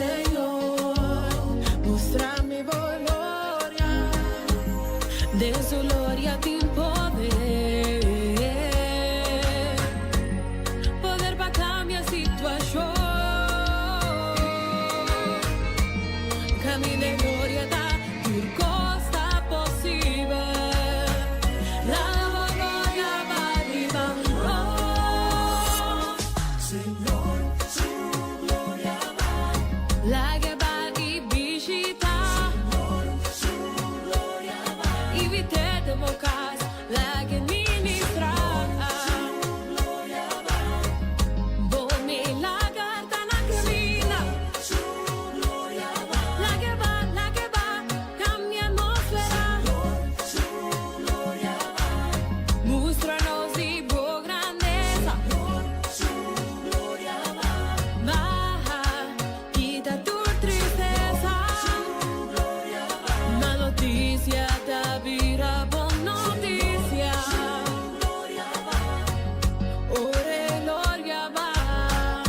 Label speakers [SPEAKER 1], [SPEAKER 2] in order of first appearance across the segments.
[SPEAKER 1] Señor, mustra mi bo gloria. Den su gloria tin poder. Poder pa cambia situacion. Caminda gloria ta, tur cos ta posibel. Laga bo gloria baha riba nos.
[SPEAKER 2] Señor, su gloria baha.
[SPEAKER 1] Lag'e baha y bishita.
[SPEAKER 2] Señor, su gloria baha.
[SPEAKER 1] Invit'e den bo cas, lag'e ministra.
[SPEAKER 2] Su gloria baha.
[SPEAKER 1] Bo milager ta na caminda.
[SPEAKER 2] Su gloria baha.
[SPEAKER 1] Lag'e baha, lag'e baha, cambia atmosfera.
[SPEAKER 2] Señor, su gloria baha.
[SPEAKER 1] Mustra nos di bo grandeza.
[SPEAKER 2] Señor, su gloria baha.
[SPEAKER 1] Baha, kita tur tristeza.
[SPEAKER 2] Su gloria baha.
[SPEAKER 1] Mal noticia ta bira bon noticia.
[SPEAKER 2] Su gloria baha.
[SPEAKER 1] Ora e gloria baha.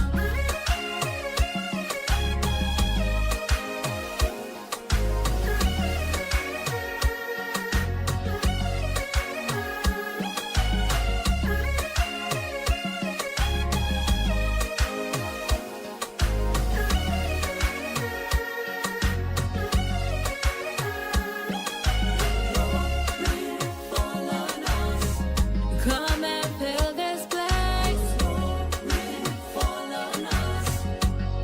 [SPEAKER 2] Glory fall on us.
[SPEAKER 1] Come and fill this place.
[SPEAKER 2] Glory fall on us.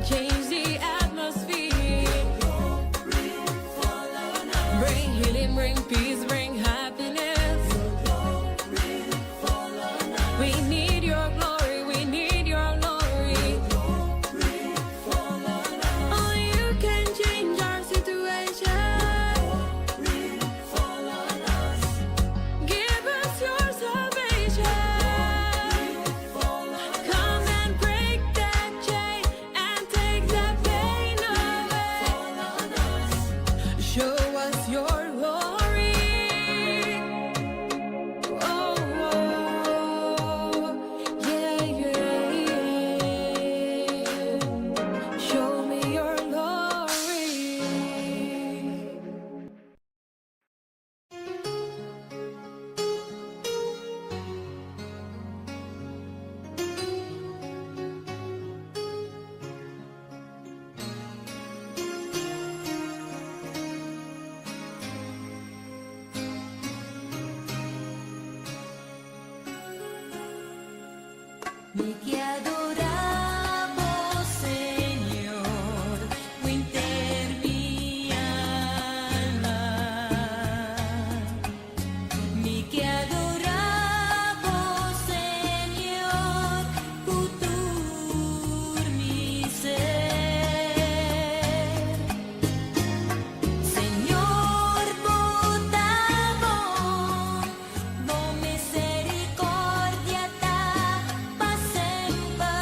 [SPEAKER 1] Change the atmosphere.
[SPEAKER 2] Glory fall on us.
[SPEAKER 1] Bring healing, bring peace, bring happiness.
[SPEAKER 2] Glory fall on us.
[SPEAKER 1] We need your glory, we need your glory.
[SPEAKER 2] Glory fall on us.
[SPEAKER 1] Only you can change our situation.
[SPEAKER 2] Glory fall on us.
[SPEAKER 1] Give us your salvation.
[SPEAKER 2] Fall on
[SPEAKER 1] Come and break that chain and take the pain away.
[SPEAKER 2] Fall on us.
[SPEAKER 1] Show us your glory. Oh, yeah. Show me your glory.
[SPEAKER 3] Mi ke adora bo, Señor, ku henter mi alma. Mi ke adora bo, Señor, ku tur mi ser. Señor, bo ta bon, bo misericordia ta pa semper.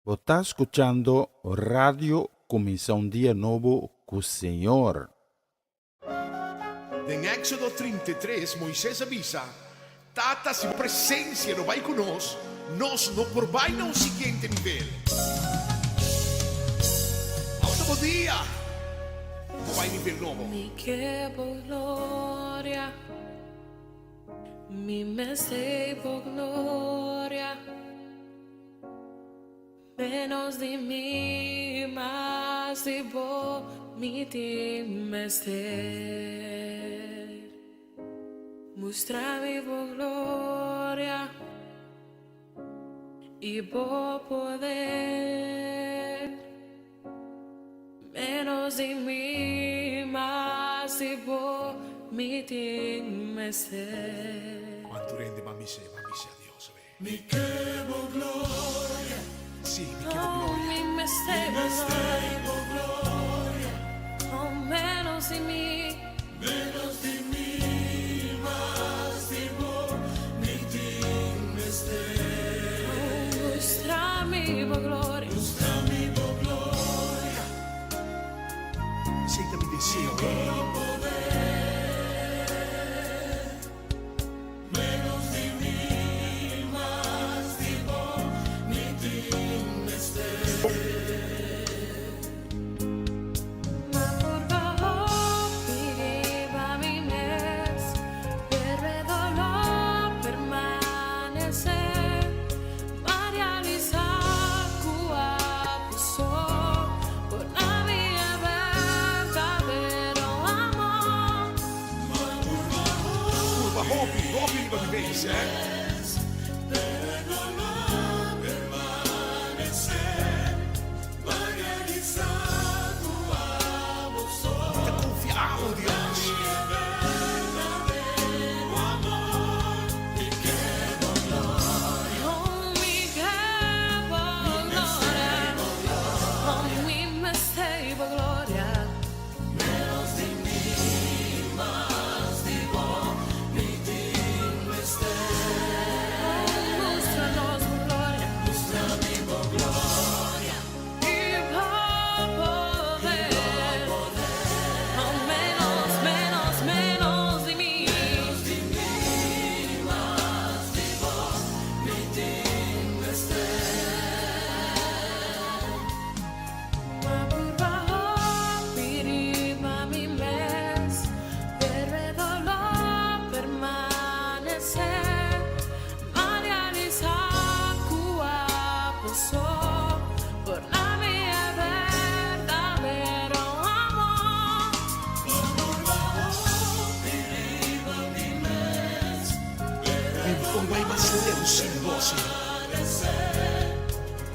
[SPEAKER 4] Bo ta skuchando Radio Kuminsá un Dia Nobo ku Señor.
[SPEAKER 5] Den Éxodo 33, Moises a bisa, Tata, si bo presencia no bai cu nos, nos no por bai na un siguiente nivel. Awe ta bo dia pa bai nivel nobo.
[SPEAKER 1] Mi ke bo gloria, mi mester bo gloria. Menos di mi, mas di bo mi tin mester. Mustra mi bo gloria i bo poder. Menos di mi, mas di bo mi tin mester.
[SPEAKER 5] Cuantu rende ban bis'é, ban bis'é a Dios, awe.
[SPEAKER 2] Mi ke bo gloria.
[SPEAKER 5] Sí, mi ke bo gloria.
[SPEAKER 1] Oh, mi mester bo gloria. Oh, menos di mi.
[SPEAKER 2] Menos di mi, mas di bo mi tin mester.
[SPEAKER 1] Oh, mustra mi bo gloria.
[SPEAKER 2] Mustra mi bo gloria.
[SPEAKER 5] Esei ta mi deseo.
[SPEAKER 2] Bo poder. Menos di mi, mas di bo mi tin mester.
[SPEAKER 1] M'a purba hopi riba mi mes, pero e doló a permanesé. M'a realisá ku abo so por duna mi e berdadero amor.
[SPEAKER 5] Purba hopi, hopi riba mi mes, eh.
[SPEAKER 2] Pero e doló a permanesé. M'a realisá ku abo so.
[SPEAKER 5] Ta konfia abo, Dios.
[SPEAKER 2] Berdadero amor. Mi ke bo gloria.
[SPEAKER 1] Oh, mi ke bo gloria. Oh, mi mester bo gloria.
[SPEAKER 2] Menos di mi, mas di bo mi tin mester.
[SPEAKER 1] Mustra nos bo gloria.
[SPEAKER 2] Mustra mi bo gloria.
[SPEAKER 1] I bo poder. Oh, menos, menos, menos di mi.
[SPEAKER 2] Menos di mi, mas di bo mi tin mester.
[SPEAKER 1] M'a purba hopi riba mi mes, pero e doló a permanesé. M'a realisá ku abo so por duna mi e berdadero amor.
[SPEAKER 2] Purba hopi riba mi mes,
[SPEAKER 5] Mi por bai mas leu sin bo, Señor.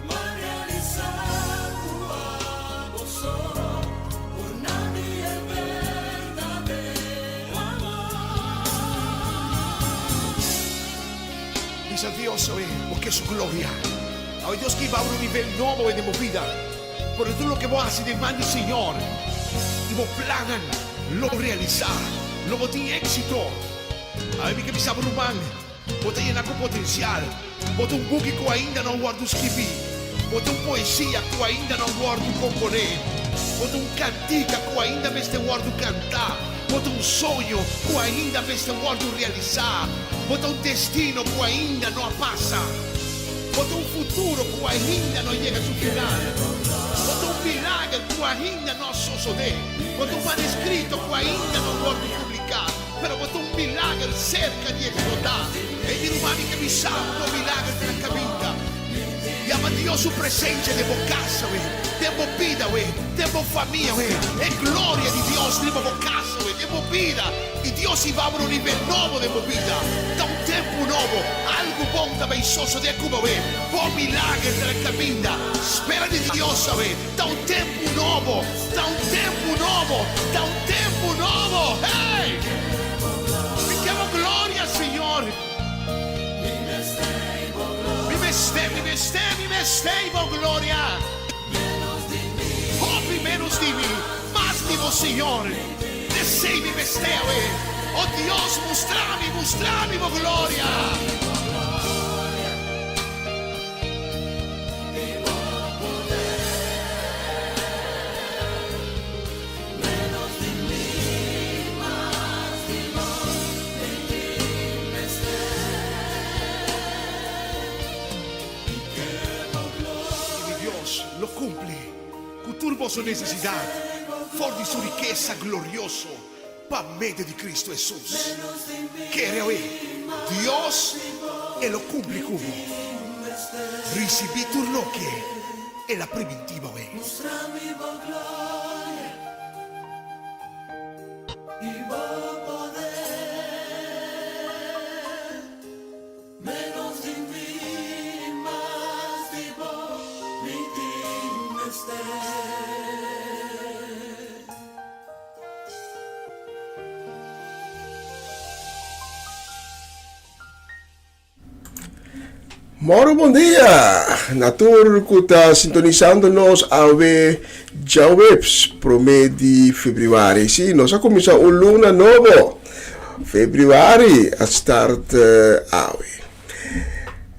[SPEAKER 2] M'a realisá ku abo so por duna mi e berdadero amor.
[SPEAKER 5] Bisa Dios, oye, porque su gloria. Awe Dios ke hiba un nivel nobo den bo bida. Por tur loke bo hasi den man di Señor. I bo plannan lo realisá. Lo bo tin éksito. Awe mi ke bisa bo ruman, bo ta yena ku potensial. Bo ta un buki ku ainda no a wòrdu skibí. Bo ta un poesia ku ainda no a wòrdu komponé. Bo ta un kantika ku ainda mester wòrdu kantá. Bo ta un soño ku ainda mester wòrdu realisá. Bo ta un destino ku ainda no a pasa. Bo ta un futuro ku ainda no a yega su final. Bo ta un milager ku ainda no a sosodé. Bo ta un manuskrito ku ainda no a wòrdu publiká. Pero bo ta un milager serka di eksplotá. Ei mi ruman, mi ke bisa bo ku bo milager ta na kaminda. Yama Dios su presencia den bo casa we, den bo bida we, den bo famia we. E gloria di Dios riba bo casa we, den bo bida. Y Dios hiba bo na un nivel nobo den bo bida. Ta un tempo nobo, algo bon ta bay sosode cu bo we. Bo milager ta na caminda. Spera di Dios awe. Ta un tempo nobo, ta un tempo nobo, ta un tempo nobo. Hey! Mi ke bo gloria, Señor. Mi mester, mi mester, mi mester bo gloria. Hopi menos di mi, mas di bo, Señor. Esei mi mester, we. Oh Dios, mustra mi, mustra mi bo gloria. boso nesesidat for di su rikesa glorioso pa medio di Cristo Hesus. Kere awe, Dios e lo cumpli cu bo. Ricibi tur loke El a priminti bo awe.
[SPEAKER 2] Menos di mi, mas di bo mi tin mester.
[SPEAKER 6] Moro bon dia na tur ku ta sintonisando nos awe djaweps prome di februari. Si, nos a kuminsá un luna nobo. Februari a start awe.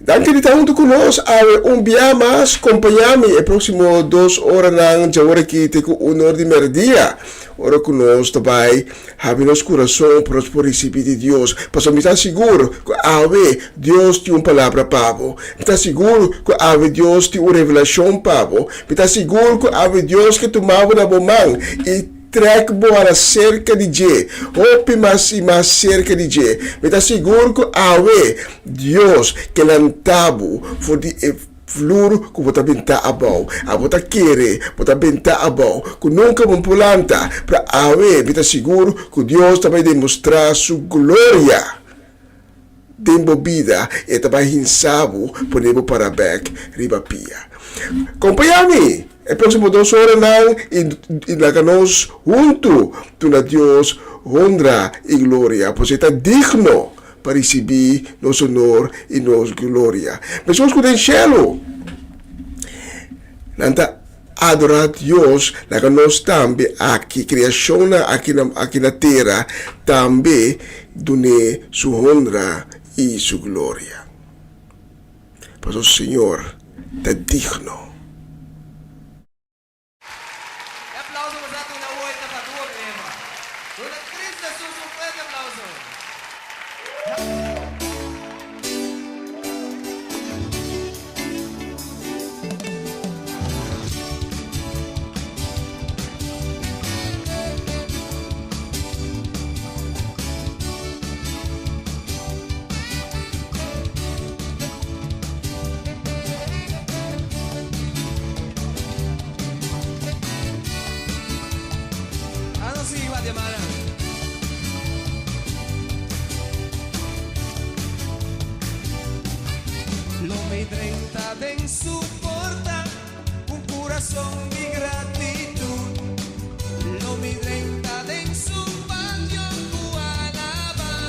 [SPEAKER 6] Danki di ta huntu ku nos awe un bia mas. Kompañá mi e próksimo dos oranan djawor aki te ku un or di mèrdia, ora ku nos ta bai habri nos kurason pa nos por risibí di Dios. Pasobra mi ta sigur ku awe Dios tin un palabra pa bo. Mi ta sigur ku awe Dios tin un revelashon pa bo. Mi ta sigur ku awe Dios ke tuma bo na bo man i. Trek bo ara serka di dje, hopi mas i mas serka di dje. Mi ta sigur ku awe Dios ke lanta bo for di e flur ku bo ta bentá abou. Abo ta kere bo ta bentá abou ku nunka bo no por lanta, pero awe mi ta sigur ku Dios ta bai demostrá su gloria den bo bida, e ta bai hinsa bo pone bo para bek riba pia. Kompañá mi! E próksimo dos oranan i laga nos huntu duna Dios honra i gloria, pasobra e ta digno pa risibí nos honor i nos gloria. Meskos ku den shelu nan ta adorá Dios, laga nos tambe aki, kreashonnan aki na tera, tambe dun'é su honra i su gloria. Pasobra Señor ta digno.
[SPEAKER 7] E aplauso ku sa duna awor ta pa Duo Crema. Duna Cristo Jesus un fuerte aplauso. Ano sigui Guatemala. Lo mi drenta den su porta un curason di gratitud. Lo mi drenta den su patio cu alabanza.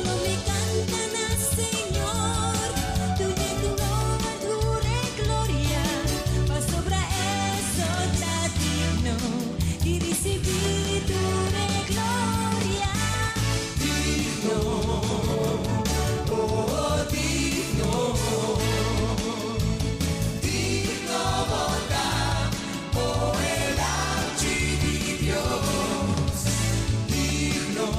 [SPEAKER 3] Lo mi canta na Señor, tu digno dure gloria, pasobra eso ta digno di ricibi dure gloria.
[SPEAKER 2] Digno, oh digno, digno bo ta, oh e Lamchi di Dios. Digno,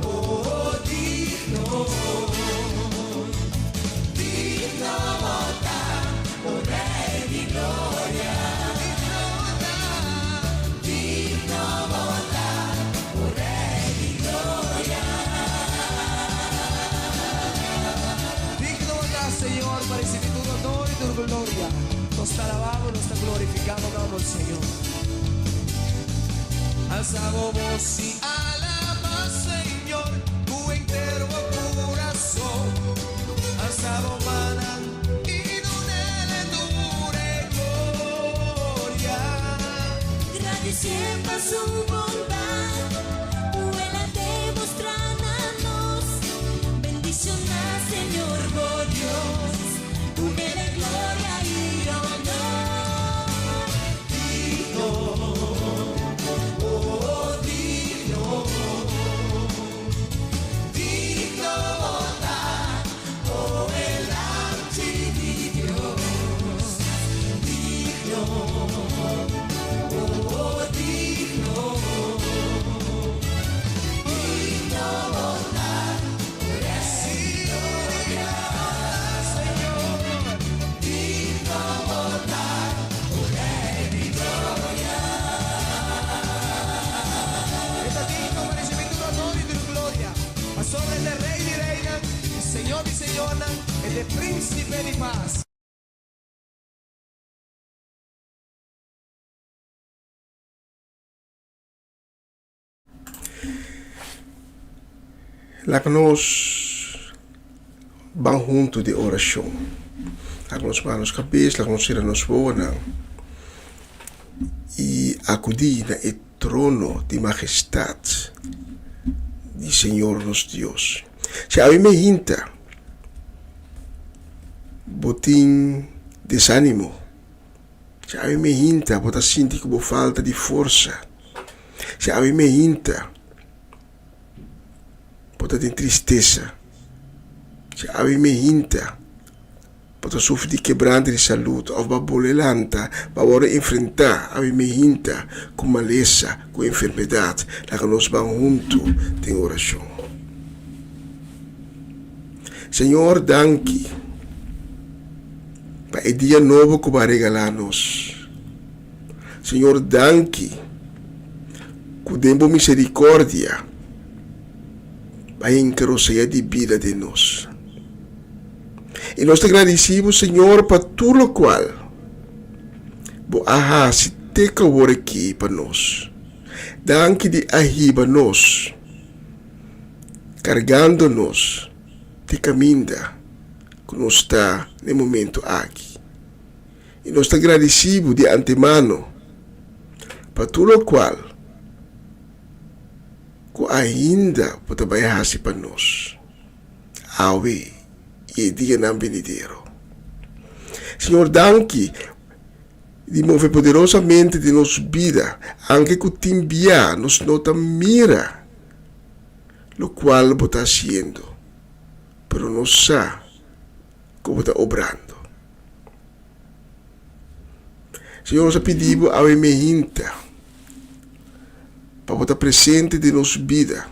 [SPEAKER 2] oh digno, digno bo ta, oh Rey di gloria. Digno bo ta, digno bo ta, oh Rey di gloria.
[SPEAKER 7] Digno bo ta, Señor, pa ricibi tur honor y tur gloria. Nos ta alaba bo, nos ta glorifica bo nomber, Señor.
[SPEAKER 2] Alza bo voz y alaba, Señor, cu henter bo curason. Alza bo mannan y dunele tur e gloria.
[SPEAKER 3] Gradicié pa su bondad, cu el a demostra na nos. Bendiciona Señor bo Dios, dunele gloria y honor.
[SPEAKER 2] Digno, oh digno, digno bo ta, oh e Lamchi di Dios. Digno, oh digno.
[SPEAKER 7] nashonnan, e ta e Prínsipe di Pas.
[SPEAKER 6] Laga nos ban huntu den orashon. Laga nos baha nos kabes, laga nos sera nos wowonan i akudí na e trono di magestat di Señor nos Dios. Si awe mi hinta bo tin desánimo, si awe mi hinta bo ta sinti ku bo falta di forsa, Si awe meinta bo ta den tristesa, si awe meinta bo ta sufri di kebrante di salud of bo a bolbe lanta, bo a wòrdu enfrentá awe meinta ku malesa, ku enfermedat, laga nos ban huntu den orashon. Señor, danki pa e dia nobo ku bo a regalá nos. Señor danki ku den bo misericordia a hinka rosea di bida den nos. I nos ta gradisi bo Señor pa tur lokual bo a hasi te ku awor aki pa nos. Danki di a hiba nos, kargando nos te kaminda ku nos ta na e momento aki. I nos ta gradisí bo di antemano pa tur lokual ku ainda bo ta bai hasi pa nos awe i e dianan benidero. Señor, danki di move poderosamente den nos bida, anke ku tin bia nos no ta mira lokual bo ta hasiendo, pero nos sa ku bo ta obrando. Señor, nos a pidi bo awe meinta pa bo ta presente den nos bida.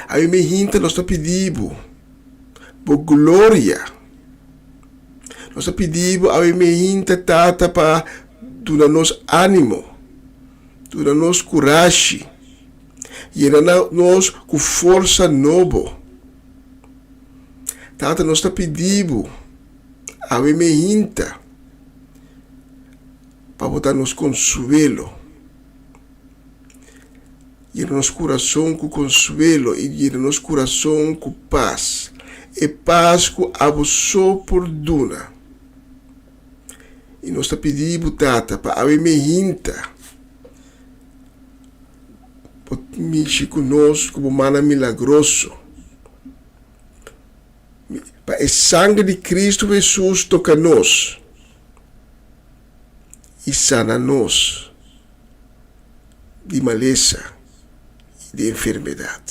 [SPEAKER 6] Awe meinta nos ta pidi bo bo gloria. Nos ta pidi bo awe meinta, Tata, pa duna nos animo, duna nos kurashi, yena nos ku forsa nobo. Tata, nos ta pidi bo awe meinta pa bo ta nos konsuelo. Yena nos kurason ku konsuelo i yena nos kurason ku pas, e pas ku abo so por duna. I nos ta pidi bo, Tata, pa awe meinta bo mishi ku nos ku bo mannan milagroso. Pa e sangre di Cristo Hesus toca nos y sana nos di malesa y di enfermedad.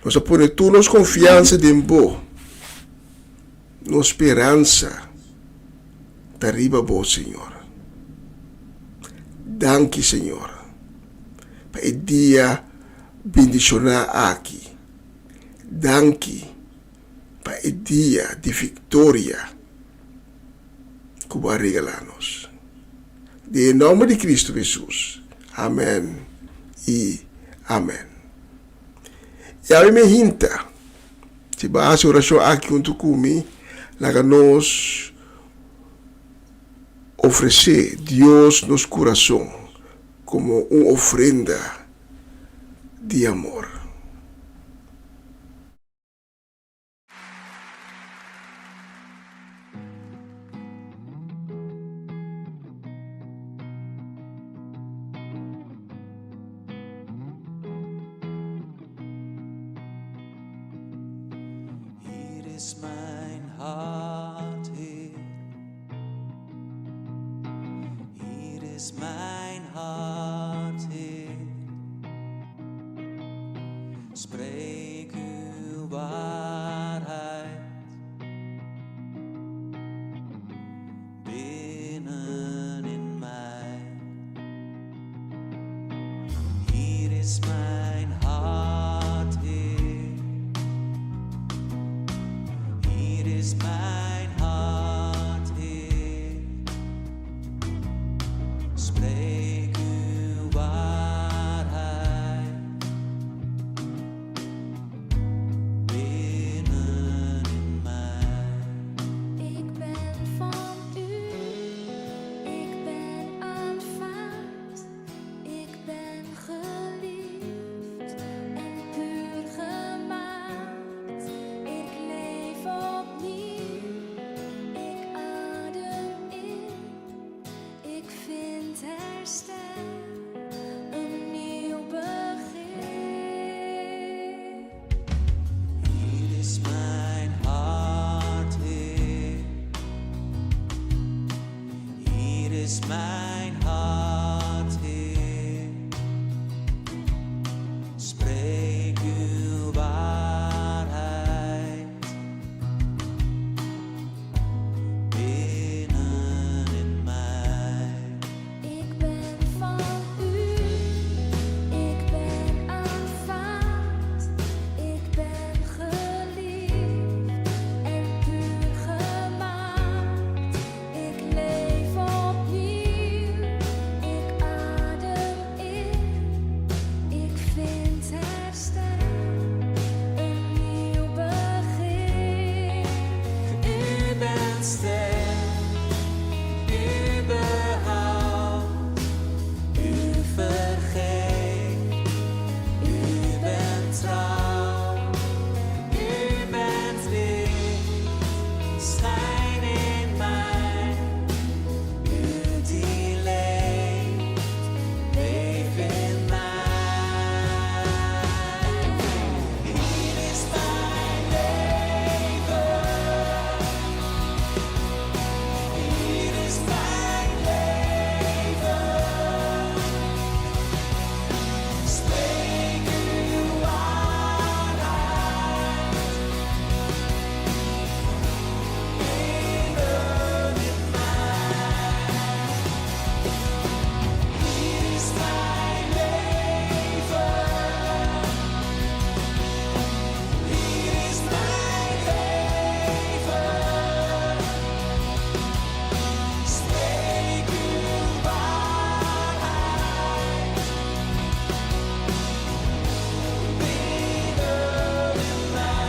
[SPEAKER 6] Nos a pone tur nos confiansa den Bo, nos speransa ta riba Bo, Señor. Danki, Señor, pa e dia bendiciona aki. Danki pa e dia di viktoria ku bo a regalá nos. Den e nòmber di Kristu Hesus, amèn i amèn. I awe mi hinta, si bo a hasi orashon aki huntu ku mi, laga nos ofresé Dios nos kurason komo un ofrenda di amor.
[SPEAKER 7] Hier is mijn hart, Heer. Hier is mijn hart, Heer. Spreek uw waarheid binnen in mij. Hier is mijn hart, Heer. Hier is mijn hart, Heer. Spreek uw waarheid binnen. is mijn hart, Heer. Spreek uw waarheid binnen in mij.
[SPEAKER 3] Ik ben van u, ik ben aanvaard, ik ben geliefd en puur gemaakt. Ik leef opnieuw, ik adem in, ik vind herstel, een nieuw begin.
[SPEAKER 7] U bent sterk, u behoudt, u vergeeft, u bent trouw, u bent licht, schijn in mij, u die leeft, leef in mij. Hier is mijn leven. Hier is mijn leven. Spreek uw waarheid binnen in mij. Hier is mijn leven. Hier is mijn leven. Spreek uw waarheid binnen in mij.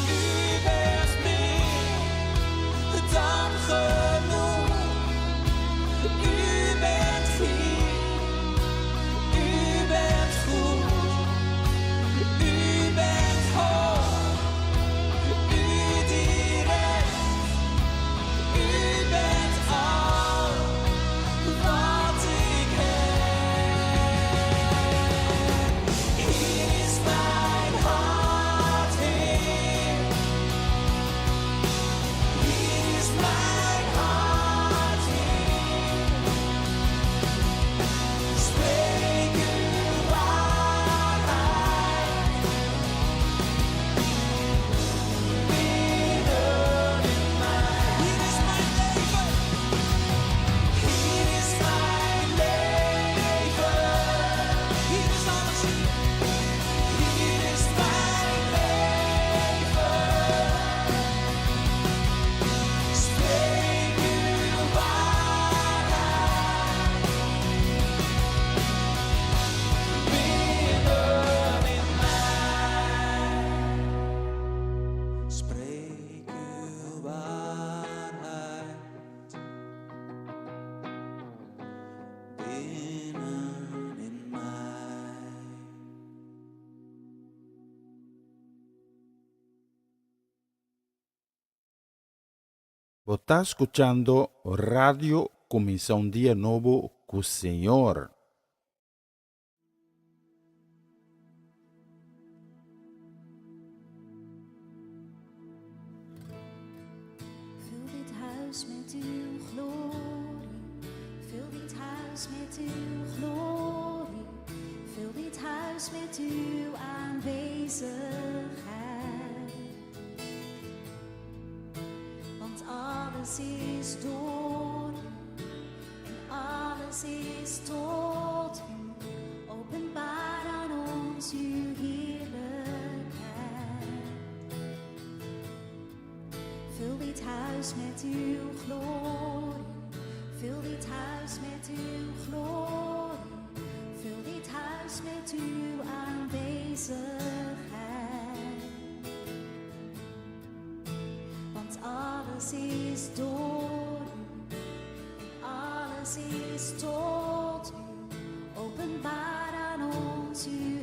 [SPEAKER 7] U bent meer dan genoeg. U bent hier, u bent goed. U bent hoog, u die recht. U bent al wat ik heb. Hier is mijn hart, Heer. Hier is mijn hart, Heer. Spreek uw waarheid binnen in mij. Hier is mijn leven. Hier is mijn leven. Hier is alles. Hier is mijn leven. Spreek uw waarheid binnen in mij. Spreek uw waarheid binnen in mij.
[SPEAKER 4] Bo ta skuchando Radio Kuminsá un Dia Nobo ku Señor.
[SPEAKER 3] Vul dit huis met uw glorie. Vul dit huis met uw glorie. Vul dit huis met uw aanwezigheid. Want alles is door u en alles is tot u. Openbaar aan ons uw heerlijkheid. Vul dit huis met uw glorie. Vul dit huis met uw glorie. Vul dit huis met uw aanwezigheid. Want alles is door u en alles is tot u. Openbaar aan ons uw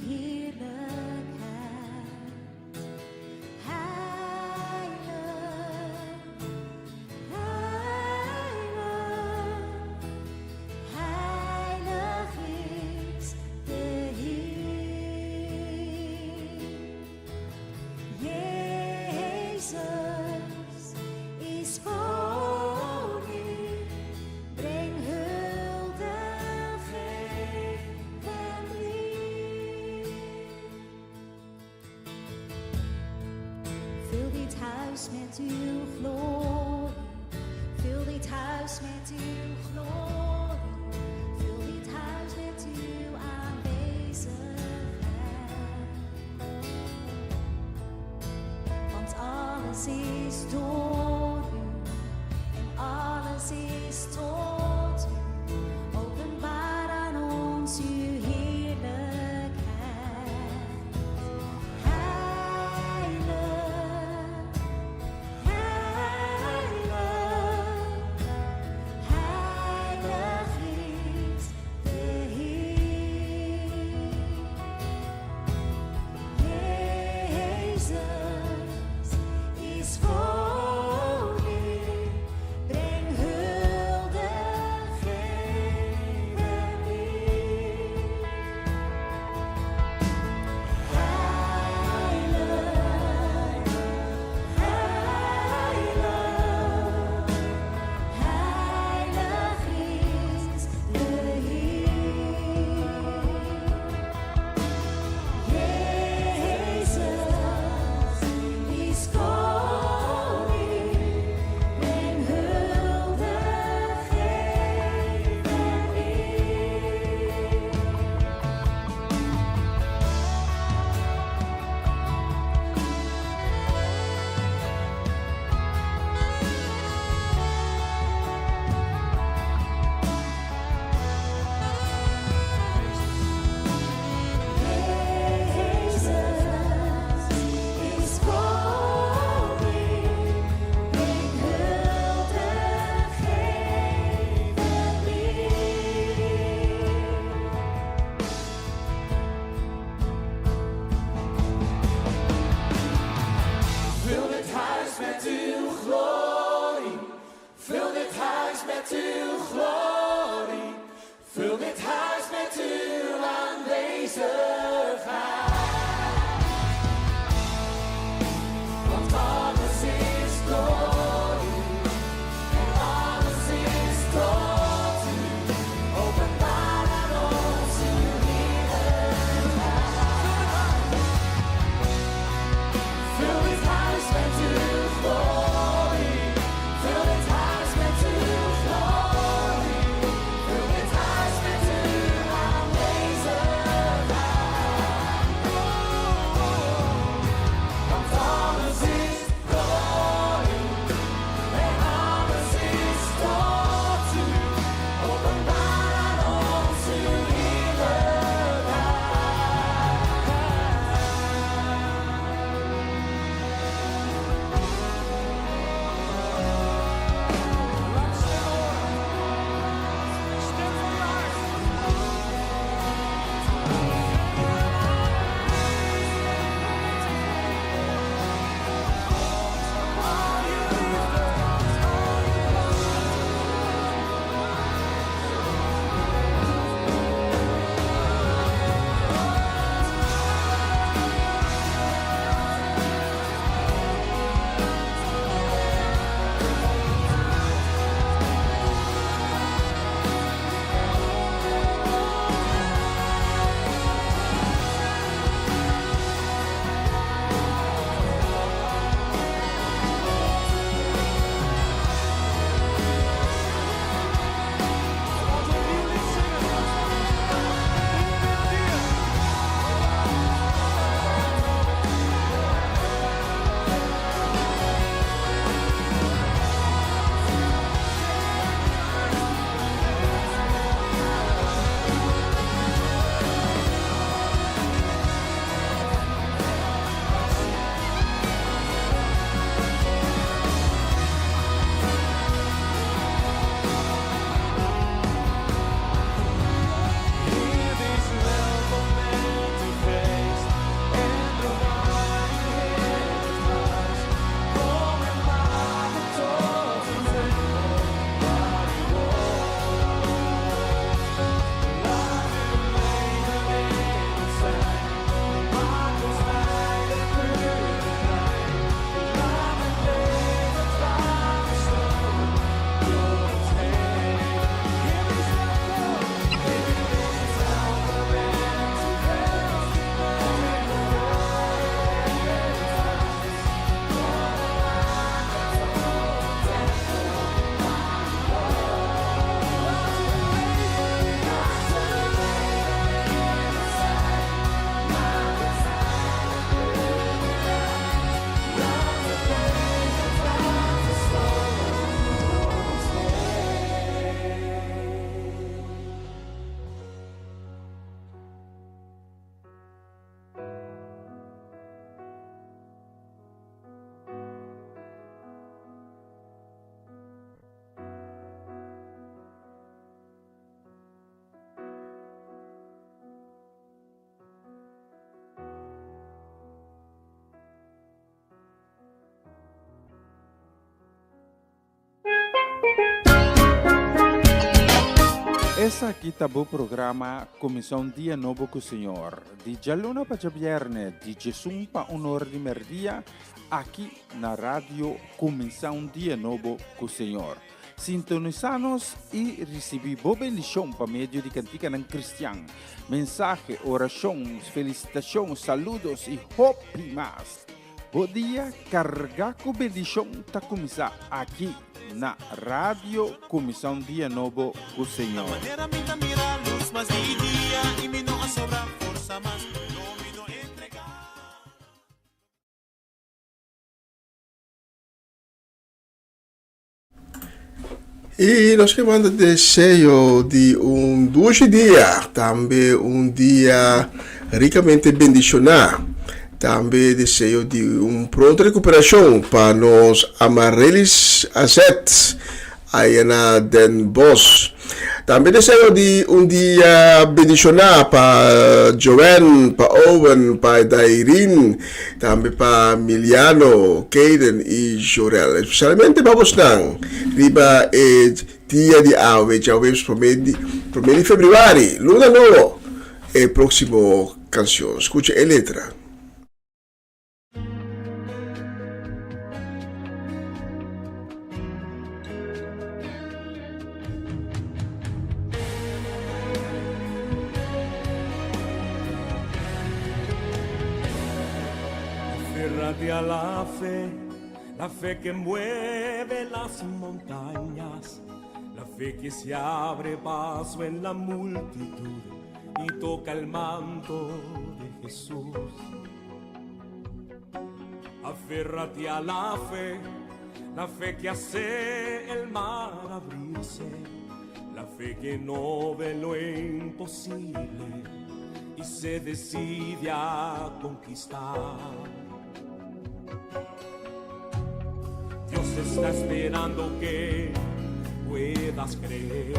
[SPEAKER 3] huis met uw glorie. Vul dit huis met uw glorie. Vul dit huis met uw aanwezigheid. Want alles is door u en alles is tot u. Openbaar aan ons uw heerlijkheid. Heilig, heilig, heilig is de Heer. Jezus is koning, breng hulde.
[SPEAKER 4] Esaki ta bo programa Kuminsá un Dia Nobo ku Señor, di djaluna pa djabièrnè, di djesun pa un or di mèrdia, aki na Radio Kuminsá un Dia Nobo ku Señor. Sintonisá nos i risibí bo bendishon pa medio di kantikanan kristian, mensahe, orashon, felisitashon, saludos i hopi mas. Bo dia kargá ku bendishon ta kuminsá aki na Radio Kuminsá un Dia Nobo ku Señor.
[SPEAKER 6] I nos ke manda deseo di un dushi dia, tambe un dia rikamente bendishoná. Tambe deseo di un pronto rekuperashon pa nos Amarelys Azet aya na Den Bosch. Tambe deseo di un dia bendishoná pa Joanne, pa Owen, pa Dairin, Tambe pa Miliano, Kayden i Jorel. Espesialmente pa bosnan riba e dia di awe, djaweps promé di promé di febrüari, luna nobo, e próksimo kanshon. Skucha e letra.
[SPEAKER 8] Aférrate a la fe, la fe que mueve las montañas, la fe que se abre paso en la multitud y toca el manto de Jesús. Aférrate a la fe, la fe que hace el mar abrirse, la fe que no ve lo imposible y se decide a conquistar. Dios está esperando que puedas creer.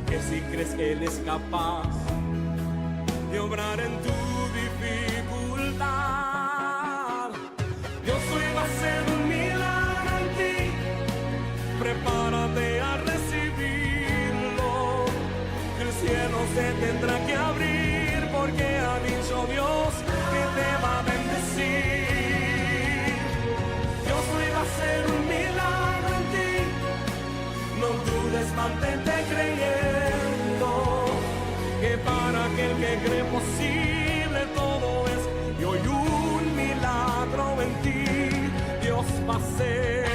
[SPEAKER 8] Que si crees Él es capaz de obrar en tu dificultad. Dios hoy va a hacer un milagro en ti. Prepárate a recibirlo. Que el cielo se tendrá que abrir porque ha dicho Dios que te va a bendecir. Dios hoy va a hacer un milagro en ti. No dudes, mantente creyendo que para aquel que cree posible todo es. Y hoy un milagro en ti Dios va a hacer.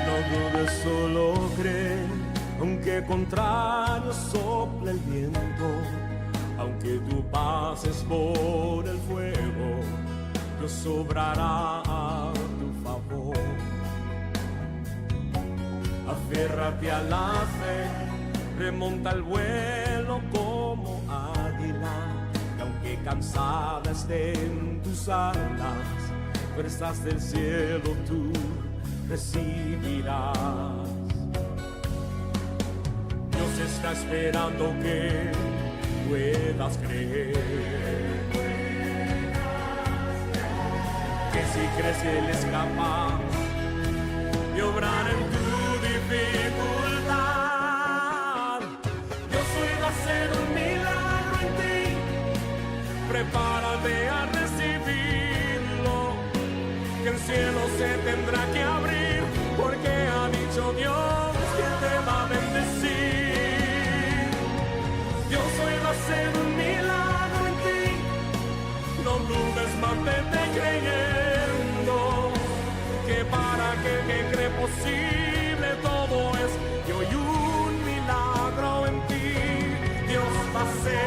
[SPEAKER 8] No dudes, solo cree, aunque contrario sople el viento, aunque tú pases por el fuego, Dios obrará a tu favor. Aférrate a la fe, remonta el vuelo como águila, y aunque cansada estén tus alas, fuerzas del cielo tú recibirás. Dios está esperando que puedas creer. Que si crees Él es capaz de obrar en tu dificultad. Dios hoy va a hacer un milagro en ti. Prepárate a recibirlo. Que el cielo se tendrá que abrir porque ha dicho Dios que te va a bendecir. Dios hoy va a hacer un milagro en ti. No dudes, mantente creyendo que para aquel que cree posible todo es. Y hoy un milagro en ti Dios va a hacer.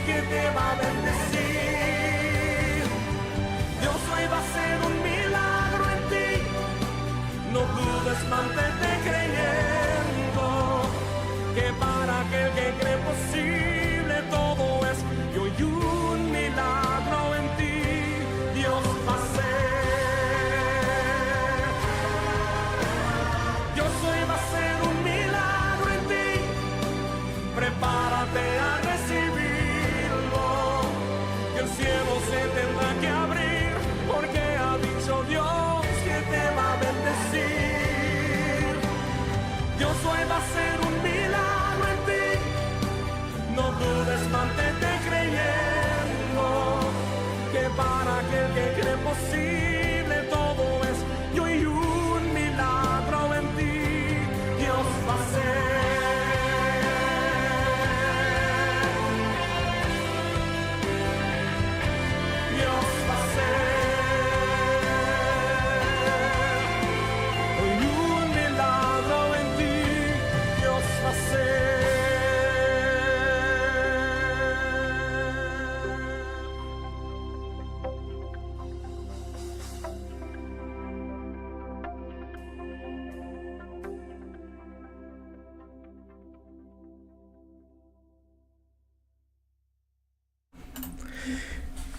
[SPEAKER 8] que te va a bendecir. Dios hoy va a hacer un milagro en ti. No dudes, mantente creyendo que para aquel que cree posible todo es. Y hoy un milagro en ti Dios va a hacer. Dios hoy va a hacer un milagro en ti. Prepárate a recibirlo. Que el cielo se tendrá que abrir porque ha dicho Dios que te va a bendecir. Dios hoy va a hacer un milagro en ti. No dudes, mantente creyendo que para aquel que cree posible todo es. Y hoy un milagro en ti Dios va a hacer. Dios va a hacer. Hoy un milagro en ti Dios va a hacer.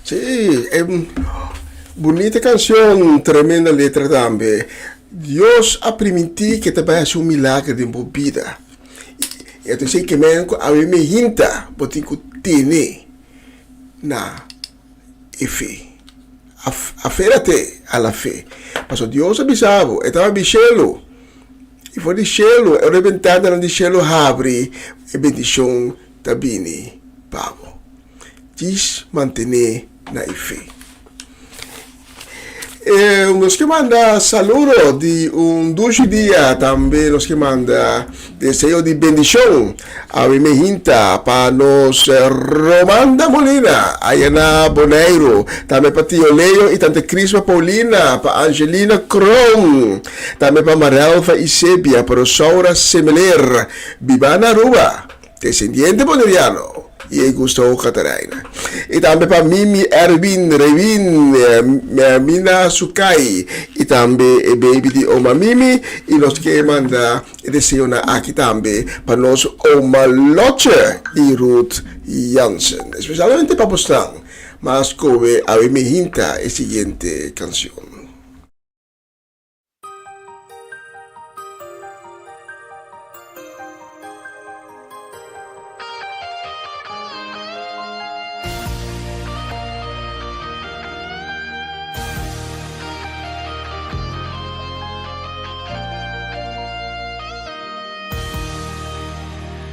[SPEAKER 6] Sí, bunita kanshon, tremendo letra tambe. Dios a primintí ku ta bai hasi un milager den bo bida. I entonces ke men ku awe mainta bo tin ku tene na e fe. Aférate a la fe. Paso Dios a bisa bo, e tabata bin shelu. I for di shelu, e ora e bentananan di shelu habri, e bendishon ta bini pa bo. Djis mantené na e fe. Nos ke manda saludo di un dushi dia, tambe nos ke manda deseo di bendishon awe mehinta pa nos Romanda Molina aya na Boneiru, tambe pa Tio Leo i Tante Crisma Paulina, pa Angelina Kroon, tambe pa Marelva Isebia, pa Rosaura Semeler, biba na Aruba. Descendiente boneriano y e Gustavo Cataraina. Y tambe pa Mimi, Erwin, Rewin, Mina Sukai y tambe e baby di Oma Mimi y nos ke manda e deseonan aki tambe pa nos Oma Lotje y Ruth Jansen. Especialmente pa bosnan mas koe awe mi hinta e siguiente cancion.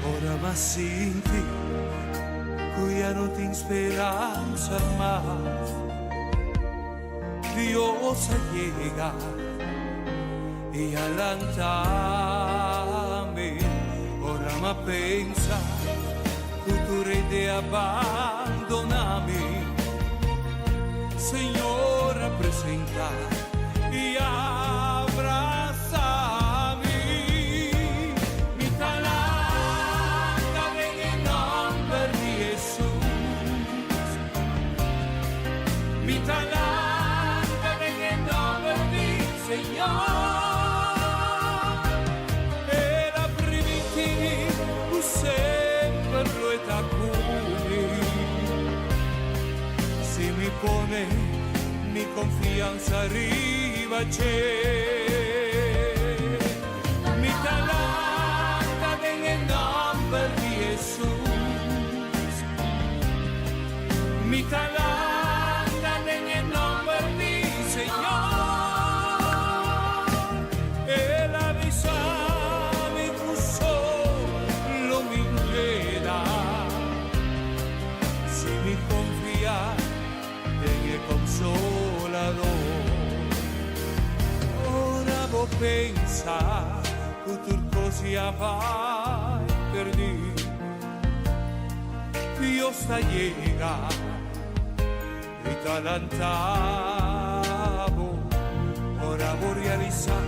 [SPEAKER 7] Ora m'a sinti ku ya no tin speransa mas. Dios a yega i a lanta mi. Ora m'a pensa ku tur hende a bandona mi, Señor a presenta i a brasa mi. Mi ta lanta den e nomber di Hesus. Mi ta lanta den e nomber di Señor. El a primintí ku semper lo e ta ku mi. Si mi pone mi konfiansa riba dje. Mi ta lanta den e nomber di Hesus. Mi ta lanta den e nomber di Señor. El a bisa mi cu solo mi keda si mi confia den e Consolador. Ora bo pensa cu tur cos ya bay perdi. Dios ta yega i ta lanta bo ora bo realisa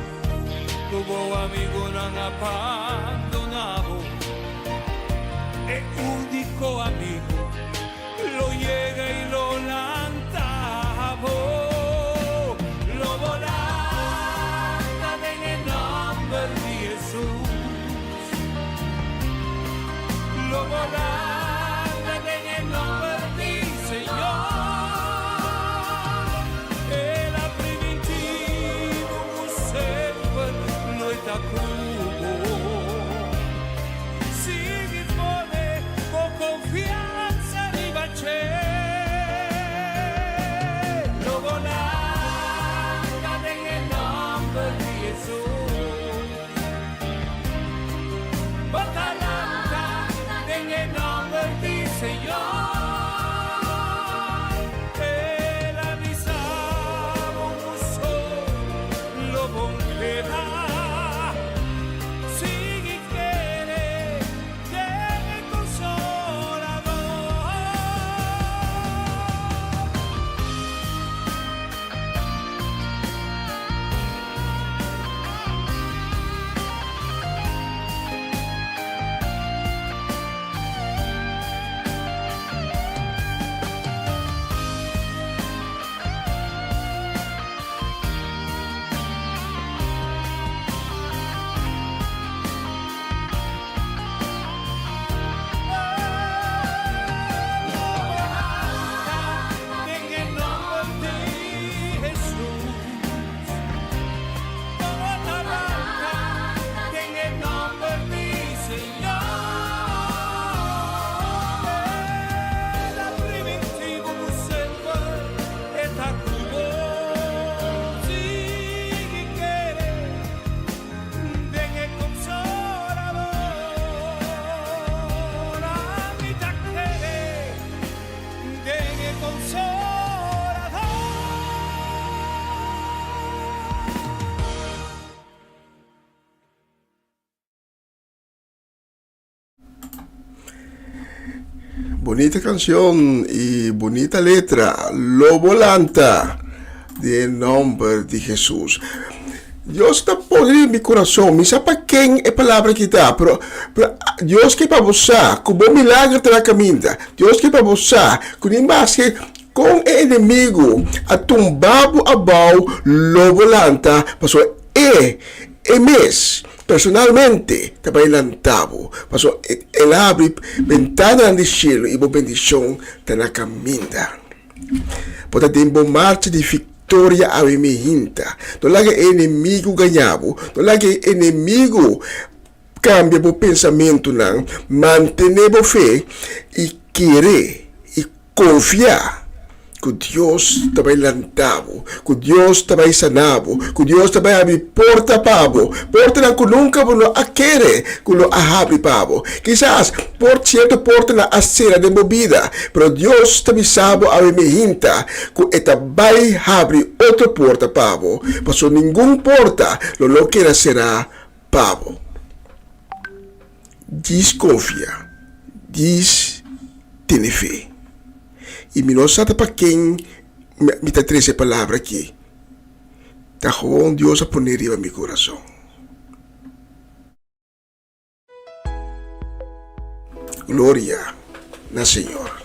[SPEAKER 7] ku bo amigunan a bandona bo. E úniko amigu.
[SPEAKER 6] Bunita cancion y bunita letra. Lo bo lanta den nomber di Jesus. Dios ta pone den mi corazon. Mi sa pa ken e palabra aki ta, pero, pero Dios ke pa bo sa cu bo milagro ta na caminda. Dios ke pa bo sa cu ni maske con e enemigo a tumba bo abao, lo bo lanta, pasobra e, e mes Personalmente ta bai lanta bo, pasobra el a habri bentananan di shelu i bo bendishon ta na kaminda. Bo ta den bo marcha di viktoria awe mihinta. No laga e enemigu gaña bo, no laga e enemigu kambia bo pensamentunan. Mantené bo fe i kere i Konfia ku Dios ta bai lanta bo, ku Dios ta bai sana bo, ku Dios ta bai habri porta pa bo, portanan ku nunka bo no a kere ku lo a habri pa bo. Kisas por sierto portanan a sera den bo bida, pero Dios ta bisa bo awe mehinta ku e ta bai habri otro porta pa bo, pasobra ningun porta lo no keda será pa bo. Djis konfia, djis tene fe. I mi no sa ta pa ken mi ta trese e palabra aki. Ta gewoon Dios a pone riba mi kurason. Gloria na Señor.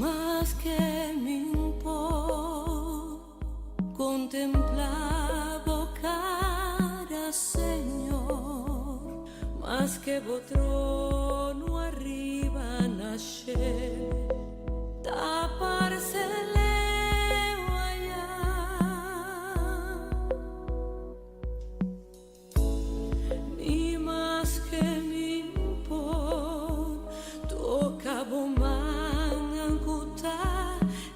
[SPEAKER 1] Maske mi'n por contemplá bo cara, Señor, maske bo trono ariba na shelu ta parce leu ayá. Ni maske mi'n por toca bo mannan cu ta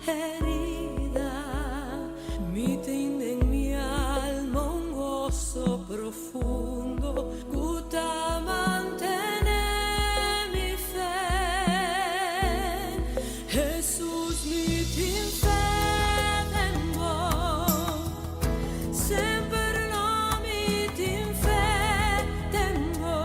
[SPEAKER 1] herida, mi tin den mi alma un goso profundo cu ta mantene mi fe. Hesus, mi tin fe den bo. Semper lo mi tin fe den bo.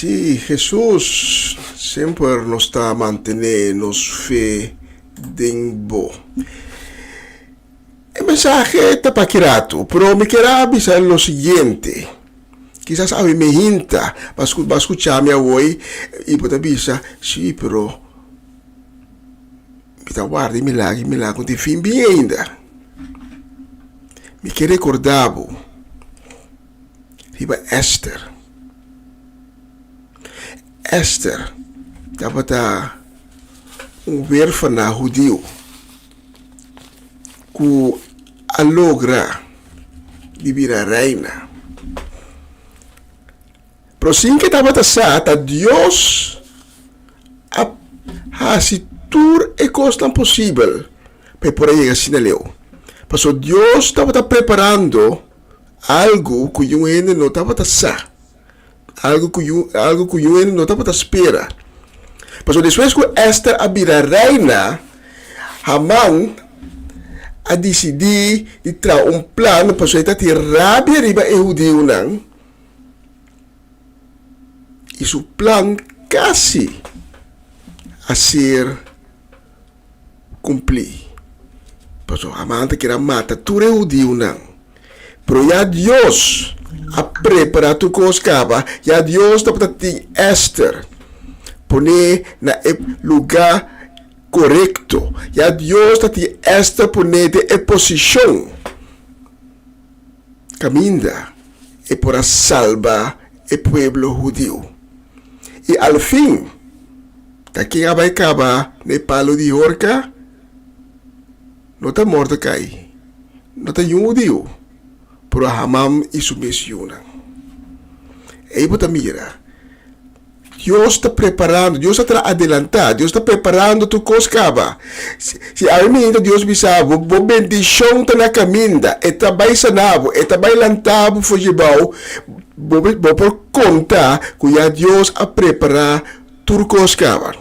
[SPEAKER 6] Sí, Hesus, semper nos ta mantené nos fe den bo. E mensahe ta pa ki ratu, pero mi kier a bisa lo siguiente. Kisas awe mi hinta pa bo a skucha mi awoi i bo ta bisa, Sí, pero mi ta warda e milager, e milager no tin fin bin ainda. Mi ke rekorda bo riba Ester. Ester tabata un werfana hudiu ku a logra di bira reina. Pero sin ke tabata sa ta Dios a hasi tur e kosnan posibel pa e por a yega asina leu. Pasobra Dios tabata preparando algu ku yun hende no tabata sa. Algu ku yu, algu ku yu hende no tabata spera. Pasobra despues ku Ester a bira reina, Haman a disidí di traha un plan pasobra e ta tin rabia riba e hudiunan, i su plan kasi a ser kumplí. Pasobra Haman ta kere a mata tur e hudiunan. Pero ya Dios a prepará tur kos kaba, ya Dios tabata tin Ester poné na e lugá korekto, ya Dios ta tin Ester poné den e posishon kaminda e por a salba e pueblo hudiu. I al fin, ta ken a bai kaba na e palu di horka? No ta Mordecai, no ta yun hudiu, pero Haman i su mes yunan. Ei bo ta mira, Dios ta preparando, Dios ta tra adelantá, Dios ta preparando tur kos kaba. Si, si awe minta Dios bisa bo, bo bendishon ta na kaminda, e ta bai sana bo, e ta bai lanta bo for dje bou, bo, bo por konta ku ya Dios a prepará tur kos kaba.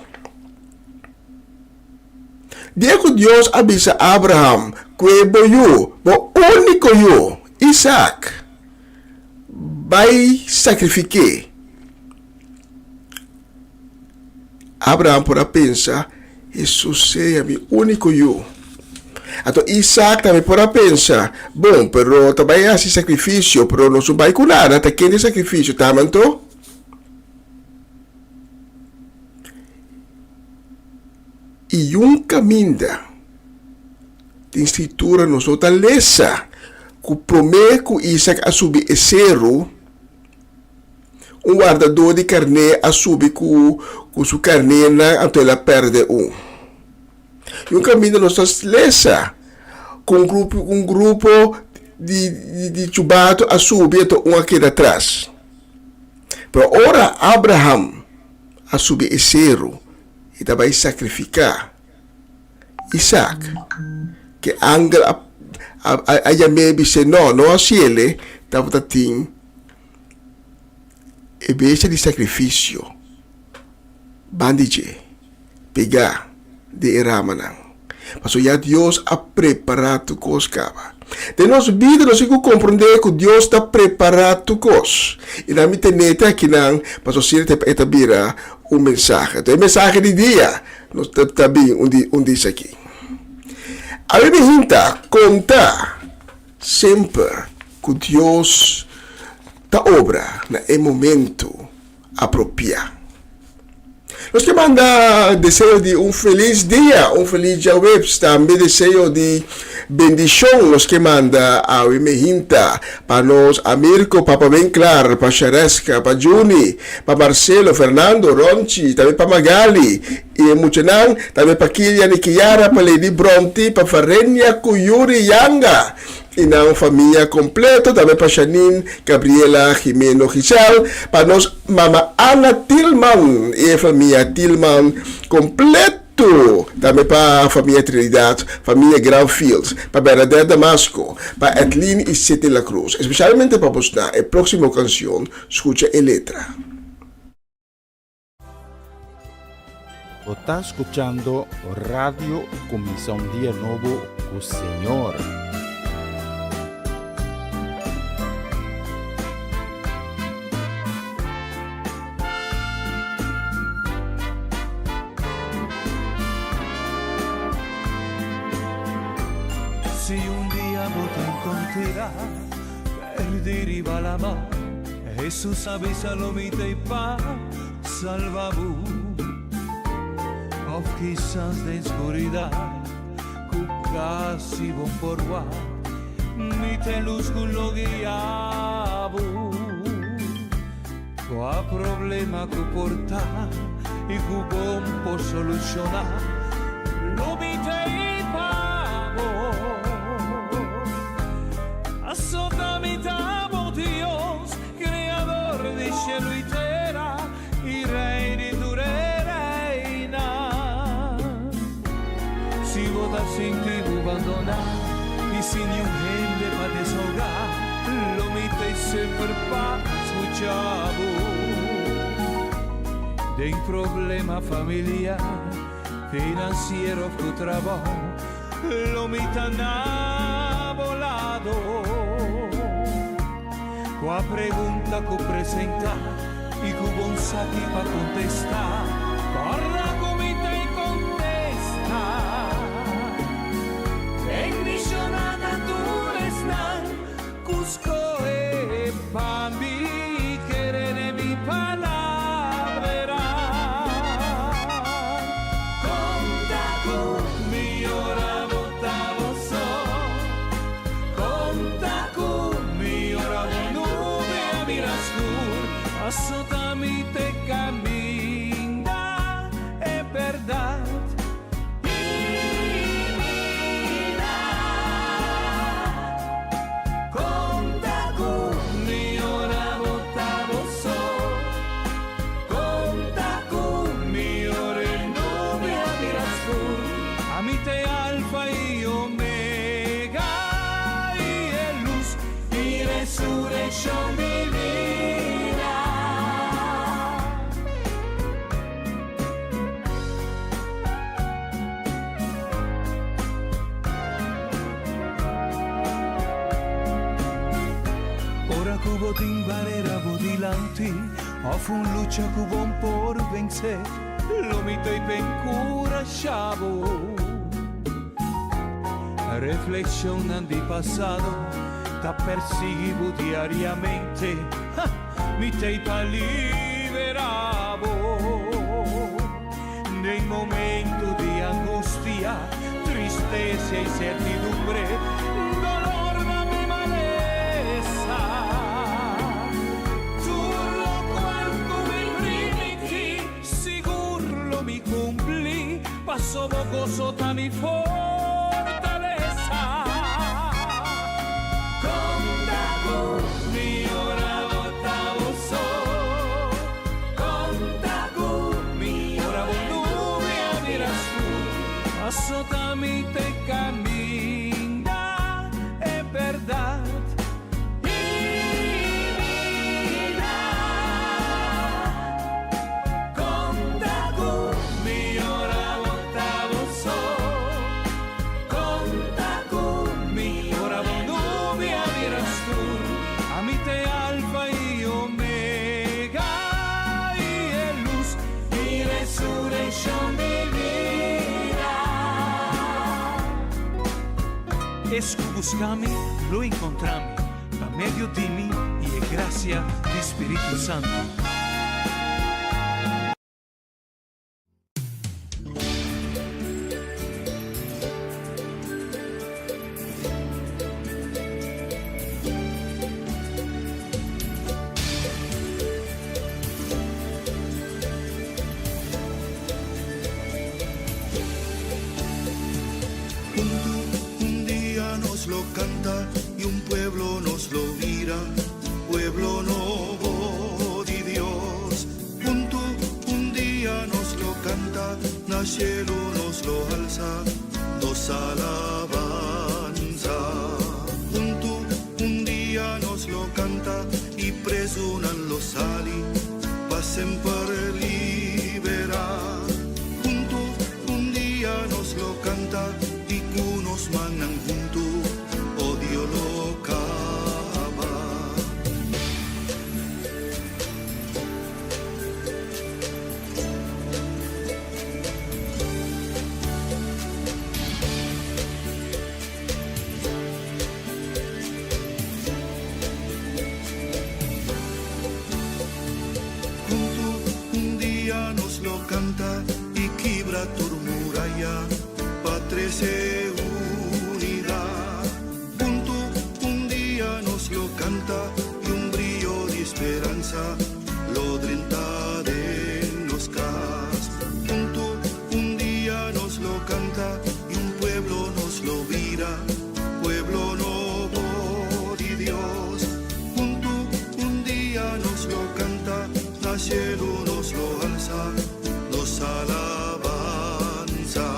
[SPEAKER 6] Dia ku Dios a bisa Abraham ku e bo yu, bo úniko yu, Isak, bai sakrifik'é, Abraham por a pensa, Hesus sea mi úniko yu. Anto Isak tambe por a pensa, Bon, pero ta bai hasi sakrifisio, pero nos no bai ku nada, ta ken e sakrifisio ta anto? I un kaminda den Skritura nos no ta lesa ku promé ku Isak a subi e seru, un wardadó di karné a subi ku ku su karnénan anto el a pèrdè un. I un kaminda nos ta lesa ku un grupo un grupo di di chubato a subi anto un a keda atras. Pero ora Abraham a subi e seru i ta bai sakrifiká Isak, ke angel a a yam'é i bis'é, No, no hasiel, e tabata tin e bestia di sakrifisio banda di dje, pegá den e ramanan. Pasobra ya Dios a prepará tur kos kaba. Den nos bida nos tin ku komprondé ku Dios ta prepará tur kos. I nan mi tene te akinan pasobra si e ta bira un mensahe. Enton e mensahe di dia nos ta bin un di un dis aki. Awe mi hinta konta semper ku Dios ta obra na e momento apropiá. Nos ke manda deseo di un felis dia, un felis djaweps, tambe deseo di bendishon nos ke manda awe mehinta pa nos Amirko, Papa Winklar, pa Shareska, pa Juni, pa Marcelo, Fernando, Ronchi, tambe pa Magali i e muchanan, tambe pa Kilian i Kiara, pa Lady Bronti, pa Varenia ku Yuri Yanga. I nan famia kompleto, tambe pa Shanine, Gabriela, Jimeno, Giselle, pa nos mama Ana Tilman i e famia Tilman kompleto, tambe pa famia Trinidad, famia Granfield, pa Bernadette Damasco, pa Edlin i Sidney La Cruz. Especialmente pa bosnan e proximo cancion, scucha e letra.
[SPEAKER 4] Bo ta skuchando Radio Kuminsá un Dia Nobo ku Señor.
[SPEAKER 7] Si un dia bo ta encontra perdi riba lama, Jesus a bisa lo mi t'ey pa salba bo. Of kisas den scuridad cu casi bo por wak, mi t'e luz cu lo guia bo. Cua problema cu por ta y cu bon por soluciona, lo mi t'ey pa bo. Pasobra mi ta bo Dios, Creador di cielo y tera y Rey di tur e reynan. Si bo ta sinti bo bandona y sin niun hende pa desahoga, lo mi t'ey semper pa scucha bo. Den problema familiar, financiero of cu trabao, lo mi ta na bo lado. Cua pregunta cu presenta y cu bon saki pa contesta, corda cu mi t'ey contesta. Bendiciona ta tur esnan cu scohe pa mi kere den mi palabra. Conta cu mi ora bo ta bo so. Conta cu mi ora bo nubia bira scur. Paso ta mi t'e caminda, e berdad y bida. Conta cu mi ora bo ta bo so. Conta cu mi ora e nubia bira scur. Ami t'e alfa y omega y e luz y resurreccion di bida. Ora cu bo tin barera bo dilanti of un lucha cu bo no por vence, lo mi t'ey pa encurasha bo. Reflexionnan di pasado ta persigui bo diariamente, ha, mi t'ey pa libera bo. Den momento di angustia, tristesa y incertidumbre, dolor da mi malesa. Tur locual cu mi primiti, sigur lo mi cumpli, paso bo goso ta mi fortalesa. Conta cu mi ora bo ta bo so. Conta cu mi ora bo nubia bira scur. Paso ta mi t'e caminda, e berdad y bida. Conta cu mi ora bo ta bo so. Conta cu mi ora bo nubia bira scur. Ami t'e alfa y omega y e luz y resurreccion di bida. Es cu busca mi, lo encontra mi, pa medio di mi y e gracia di Spirito Santo.
[SPEAKER 2] Hunto un dia nos lo canta y un pueblo nos lo mira, pueblo nobo di Dios. Hunto un dia nos lo canta, na cielo nos lo alza, nos alabanza. Hunto un dia nos lo canta y presonan lo sali, pa semper libera. Hunto un dia nos lo canta y cu nos mannan hunto, odio lo caba. canta y kibra tur muraya pa trece unidad. Hunto un dia nos lo canta y un brillo di speransa lo drenta den nos cas. Hunto un dia nos lo canta y un pueblo nos lo bira, pueblo nobo di Dios. Hunto un dia nos lo canta, na cielo nos lo alza, nos alabanza.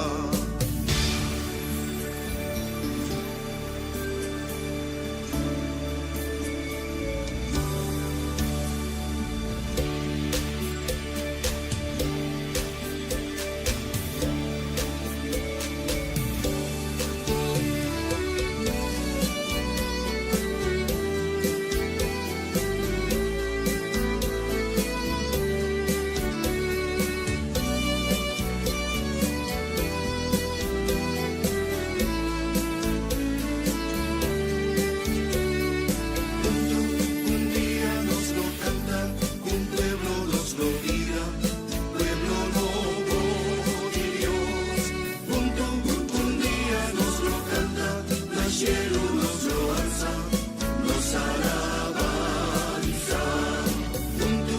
[SPEAKER 2] Hunto un dia nos lo canta, un pueblo nos lo bira, pueblo nobo di Dios. Hunto un dia nos lo canta, na cielo nos lo alza, nos alabanza. Hunto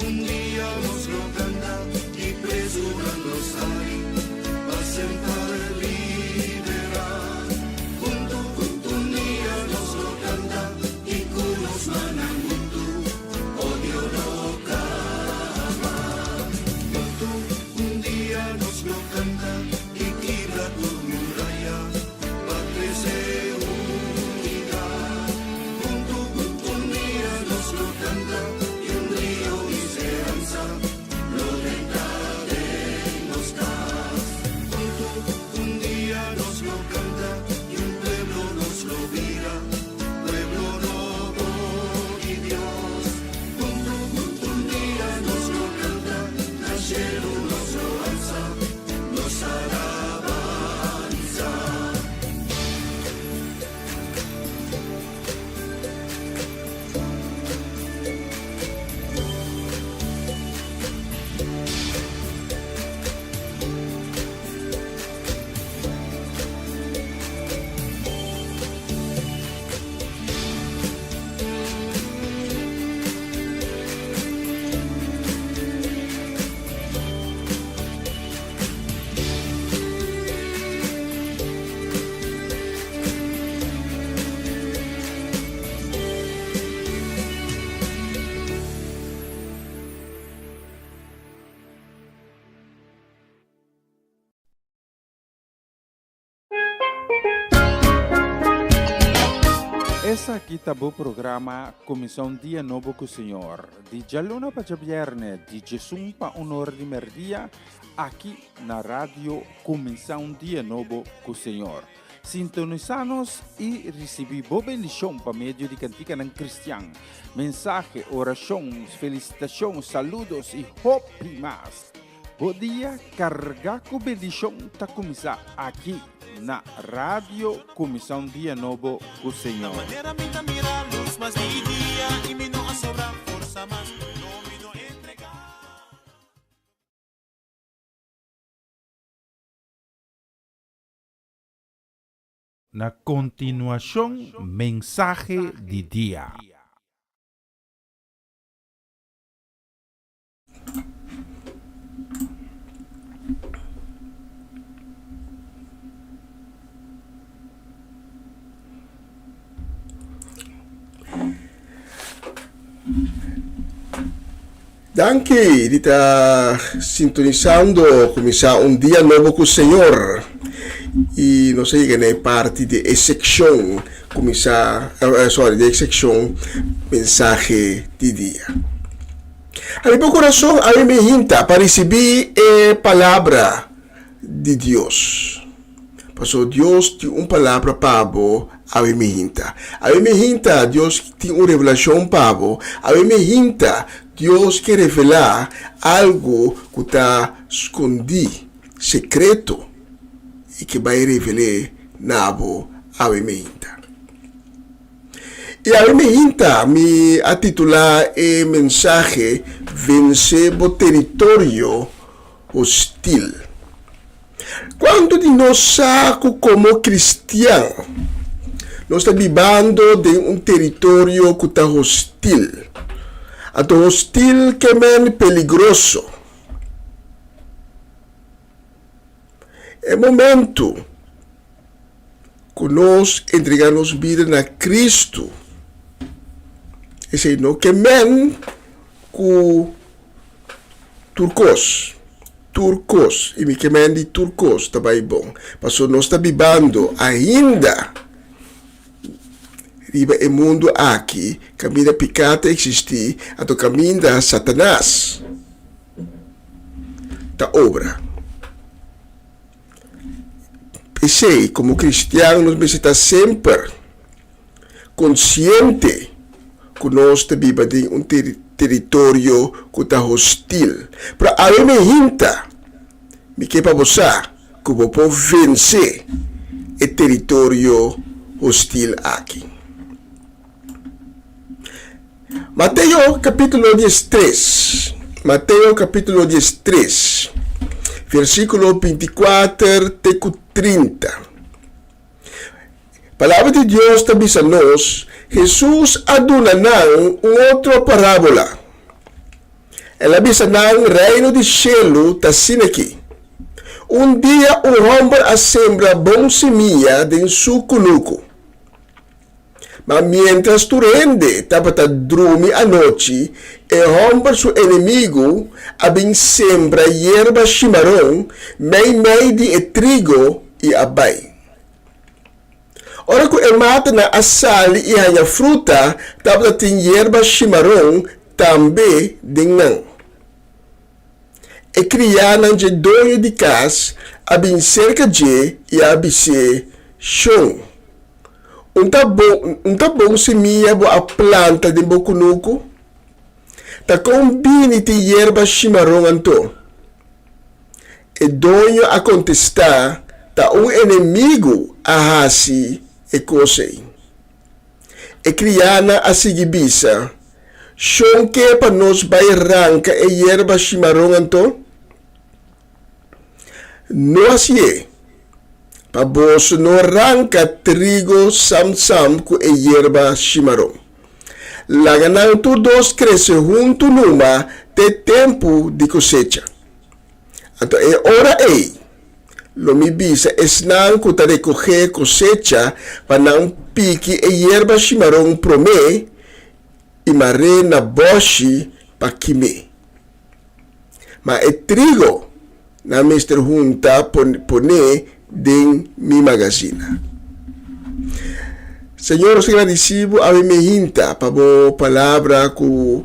[SPEAKER 2] un dia nos lo canta y presunan nos sali, pa semper libera. Hunto un dia nos lo canta y cu nos mannan hunto, odio lo caba. Hunto un dia nos lo canta y kibra tur muraya pa trece unidad. Hunto un dia nos lo canta y un rio di speransa lo drenta den nos cas. Hunto un dia nos lo canta y un pueblo nos lo bira, pueblo nobo di Dios. Hunto un dia nos lo canta, na cielo nos lo alza, nos alabanza.
[SPEAKER 4] Esaki ta bo programa Kuminsá un Dia Nobo ku Señor, di djaluna pa djabièrnè di djesun pa un or di mèrdia, aki na Radio Kuminsá un Dia Nobo ku Señor. Sintonisá nos i risibí bo bendishon pa medio di kantikanan kristian, mensahe, orashon, felisitashon, saludos i hopi mas. Bo dia kargá ku bendishon ta kuminsá aki na Radio Kuminsá un Dia Nobo ku Señor. Na kontinuashon mensahe di dia.
[SPEAKER 6] Danki di ta sintonisando kuminsá un dia nobo ku Señor. I nos a yega na e parti di e sekshon kuminsá, sorry, di e sekshon mensahe di dia. Ariba kurason ami mi hinta pa risibí e palabra di Dios. Pasobra Dios tin un palabra pa bo, awe mi hinta. Awe mi hinta, Dios tin un revelashon pa bo. Awe mi hinta, Dios ke revelá algu ku ta skondí, sekreto, i ke bai revel'é na bo awe mi hinta. I awe mi hinta mi a titulá e mensahe Vense bo teritorio. hostil. Kuantu di nos sa ku komo kristian nos ta bibando den un teritorio ku ta hostil? Anto hostil ke men peligroso. E momentu ku nos entregá nos bida na Kristu, esei no ke men ku tur kos, tur kos, i mi ke men di tur kos ta bai bon, pasobra nos ta bibando ainda riba e mundu aki kaminda piká ta eksistí, anto kaminda Satanas ta obra. P'esei, komo kristian nos mester ta semper konsiente ku nos ta biba den un teritorio ku ta hostil. Pero awe mi hinta, mi ke pa bo sa ku bo por vense e teritorio hostil aki. Mateo capítulo diestres, Mateo capítulo diestres, versículo binticuater te cu trinta. Palabra di Dios ta bisa nos, Jesús a duna nan un otro parábola. El a bisa nan, Reino di shelu ta asina aki. Un dia un homber a sembra bon simia den su cunucu. Ma miéntras tur hende tabata drumi anochi, e hòmber su enemigu a bin sembra yerba shimaron meimei di e trigo i a bai. Ora ku e matanan a sali i haña fruta, tabata tin yerba shimaron tambe den nan. E kriánan dje doño di kas a bin serka dje i a bis'é, Shon, Un ta bon, un ta bon simia bo a planta den bo kunuku? Ta kon bini tin yerba shimaron anto? E doño a kontestá, Ta un enemigu a hasi e kos ei. E kriánan a sigui bisa, Shon ke pa nos bai ranka e yerba shimaron anto? No hasié, pa boso no ranka trigo samsam ku e yerba shimaron. Laga nan tur dos krese huntu numa te tempu di kosecha. Anto e ora ei lo mi bisa esnan ku ta rekohé kosecha pa nan piki e yerba shimaron promé i mar'é na bòshi pa kim'é. Ma e trigo nan mester hunta pone den mi magazina. Señor, nos ta gradisí bo awe mehinta pa bo palabra ku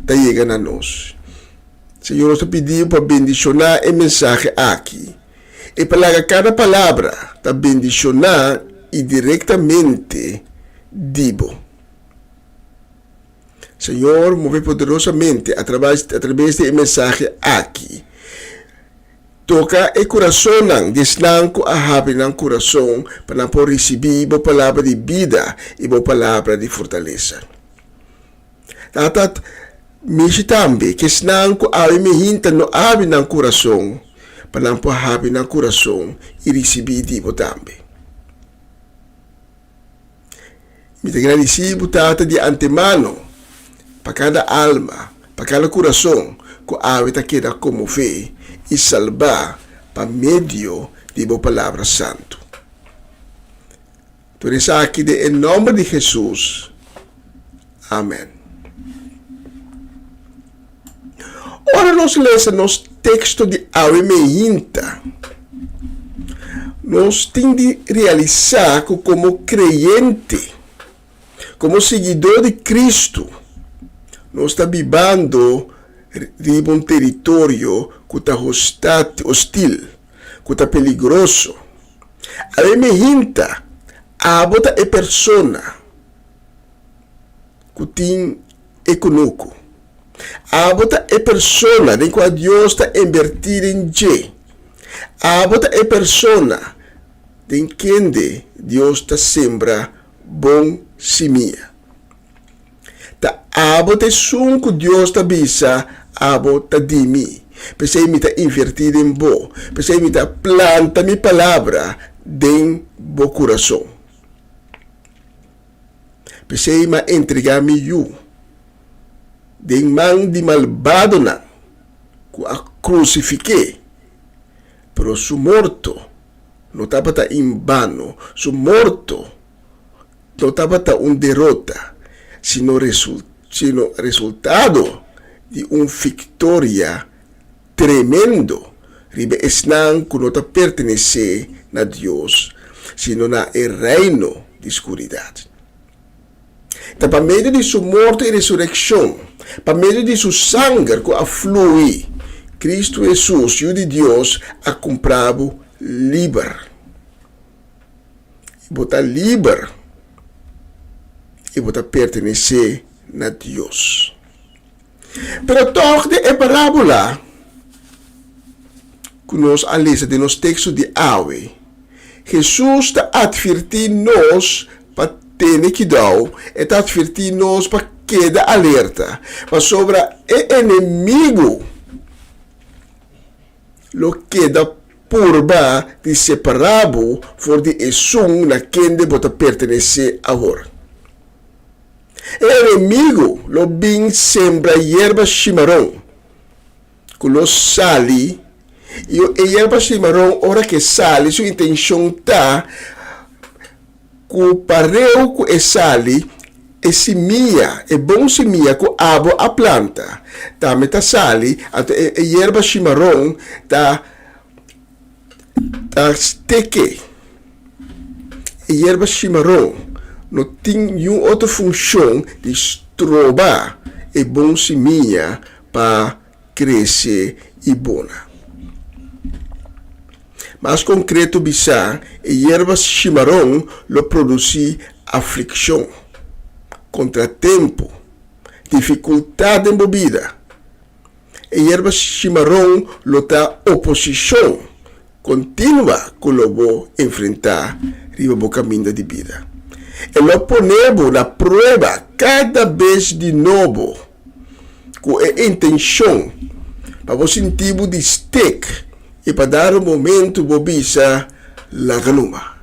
[SPEAKER 6] ta yega na nos. Señor, nos ta pidi bo pa bendishoná e mensahe aki i pa laga kada palabra ta bendishoná i direktamente di bo. Señor move poderosamente a traves di e mensahe aki. Toka e kurasonnan di esnan ku a habri nan kurason pa nan por risibí bo palabra di bida i bo palabra di fortalesa. Tata, mishi tambe ku esnan ku awe mihinta no habri nan kurason pa nan por habri nan kurason i risibí di bo tambe. Mi ta gradisí bo Tata di antemano pa kada alma, pa kada kurason ku awe ta keda konmové i salbá pa medio di bo Palabra Santu. Tur esaki den e nòmber di Hesus. Amèn. Ora nos lesa nos teksto di awe meinta, nos tin di realisá ku komo kreyente, komo siguidó di Kristu, nos ta bibando riba un teritorio ku ta hostil, ku ta peligroso. Awe meinta, abo ta e persona ku tin e kunuku. Abo ta e persona den kua Dios ta inbertí den dje. Abo ta e persona den kende Dios ta sembra bon simia. Ta abo ta esun ku Dios ta bisa, Abo ta di mi. P'esei mi ta invertí den bo. P'esei mi ta planta mi palabra den bo kurason. P'esei mi a entregá mi yu den man di malbadonan ku a krusifik'é. Pero su morto no tabata inbano, su morto no tabata un derota, sino sino resultado di un viktoria tremendo riba esnan ku no ta pertenesé na Dios, sino na e reino di skuridat. Ta pa medio di su morto i resurekshon, pa medio di su sanger ku a flui, Kristu Hesus, Yu di Dios, a kumpra bo liber. Bo ta liber i bo ta pertenesé na Dios. Pero tòg den e parábola ku nos a lesa den nos teksto di awe, Hesus ta atvertí nos pa tene kidou, e ta atvertí nos pa keda alerta, pasobra e enemigu lo keda purba di separá bo for di esun na kende bo ta pertenesé awor. E enemigu lo bin sembra yerba shimaron ku lo sali, i e yerba shimaron ora ku e sali su intenshon ta ku pareu ku e sali e simia, e bon simia ku abo a planta tambe ta sali, anto e yerba shimaron ta ta steke. E yerba shimaron no tin niun otro funshon di stroba e bon simia pa krese i bona. Mas konkreto bisá, e yerba shimaron lo produsí aflikshon, kontratempu, difikultat den bo bida. E yerba shimaron lo ta oposishon kontinua ku lo bo enfrentá riba bo kaminda di bida. E lo pone bo na prueba kada bes di nobo ku e intenshon pa bo sinti bo di stek i pa dado momentu bo bisa, Laga numa.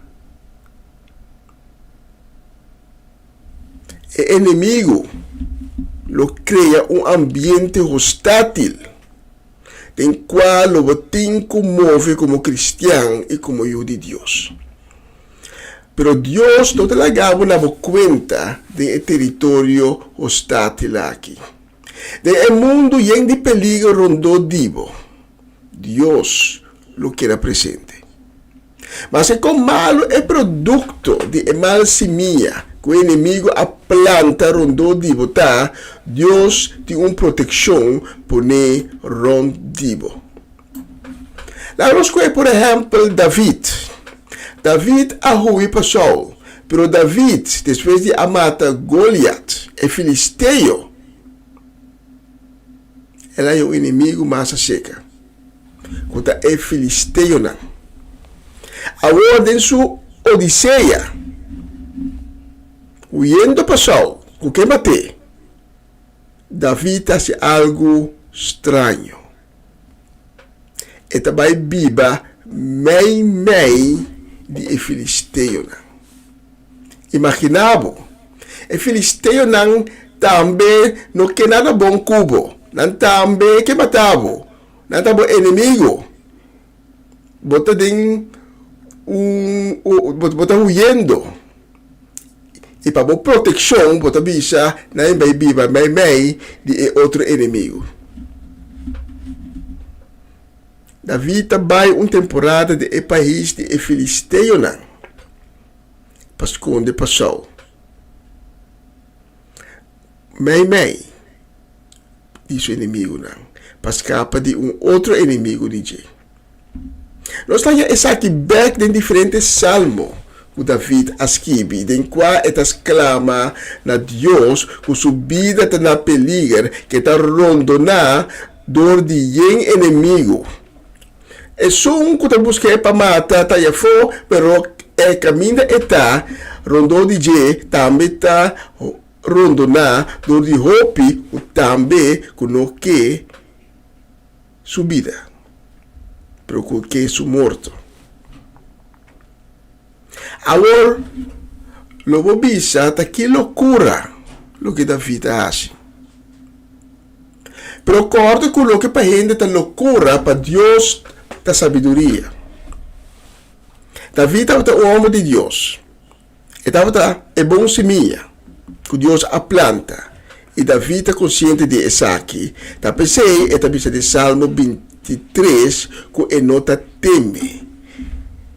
[SPEAKER 6] E enemigu lo krea un ambiente hostátil den kua lo bo tin ku move komo kristian i komo yu di Dios. Pero Dios no ta laga bo na bo kuenta den e teritorio hostátil aki. Den e mundu yen di peligro rondó di bo, Dios lo keda presente. Maske kon malu e produkto di e mal simia ku e enemigu a planta rondó di bo ta, Dios tin un protekshon poné rònt di bo. Laga nos kohe por ehèmpel David. David a hui pa Saul, pero David, despues di a mata Goliat, e filisteo, el a haña un enemigu mas aserka. ku ta e filisteonan. Awor den su odisea, huyendo pa Saul ku ke mat'é, David ta hasi algu straño. E ta bai biba meimei di e filisteonan. Imaginá bo, e filisteonan tambe no ke nada bon ku bo, nan tambe ke mata bo. Nan ta bo enemigo. Bo ta den un, bo ta huyendo. I pa bo protekshon bo ta bisa nan bai biba meimei di e otro enemigo. David ta bai un temporada den e pais di e filisteonan pa skonde pa Saul. Meimei. di su enemigunan, pa skapa di un otro enemigu di dje. Nos ta haña esaki bèk den diferente salmo ku David a skibi, den kua e ta sklama na Dios ku su bida ta na peliger, ku e ta rondoná dor di yen enemigu. Esun ku ta busk'é pa mata ta ayafó, pero e kaminda e ta rondó di dje tambe ta Rondoná dor di hopi ku tambe ku no ke su bida, pero ku ke su morto. Awor, lo bo bisa ta ki lokura loke David a hasi. Pero kòrda ku loke pa hende ta lokura, pa Dios ta sabiduria. David tabata un hòmber di Dios. E tabata e bon simia ku Dios a planta, i David ta konsiente di esaki. Ta p'esei e ta bisa den Salmo bintitres ku e no ta teme.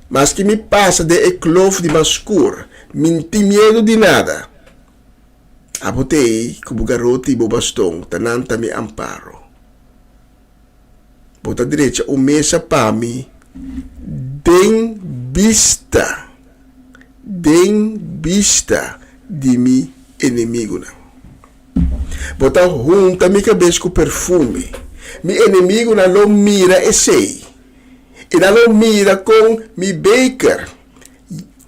[SPEAKER 6] Maske mi pasa den e klof di mas skur, mi n tin miedu di nada. Abo t'ei ku bo garoti i bo baston, ta nan ta mi amparo. Bo ta drecha un mesa pa mi den bista, den bista di mi enemigunan. Bo ta hunta mi kabes ku perfume. Mi enemigunan lo mira esei, i nan lo mira kon mi beker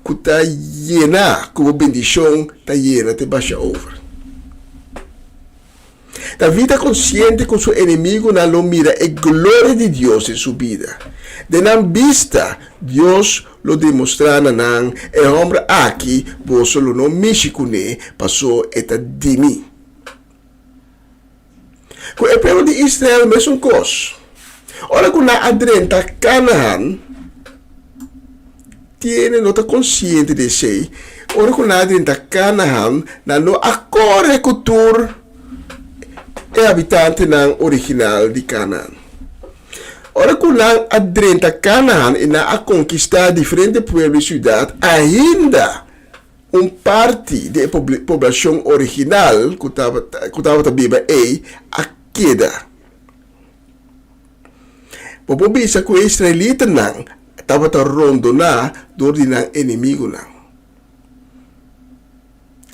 [SPEAKER 6] ku ta yena ku bo bendishon ta yena te basha over. David ta konsiente ku su enemigunan lo mira e gloria di Dios den su bida. Den nan bista, Dios lo demostrá na nan, E hòmber aki boso lo no mishi kuné, pasó e ta di mi. Ku e pueblo di Israel mesun kos. Ora ku nan a drenta Kanahan, Tiene no ta konsiente di esei. Ora ku nan a drenta Kanahan, nan no a kore ku tur e habitantenan original di Kanahan. Ora ku nan a drenta Kanahan i nan a konkistá diferente pueblo i siudat, ainda un parti di e poblashon original ku tabata biba ei a keda. Bo por bisa ku e israelitanan tabata rondoná dor di nan enemigunan.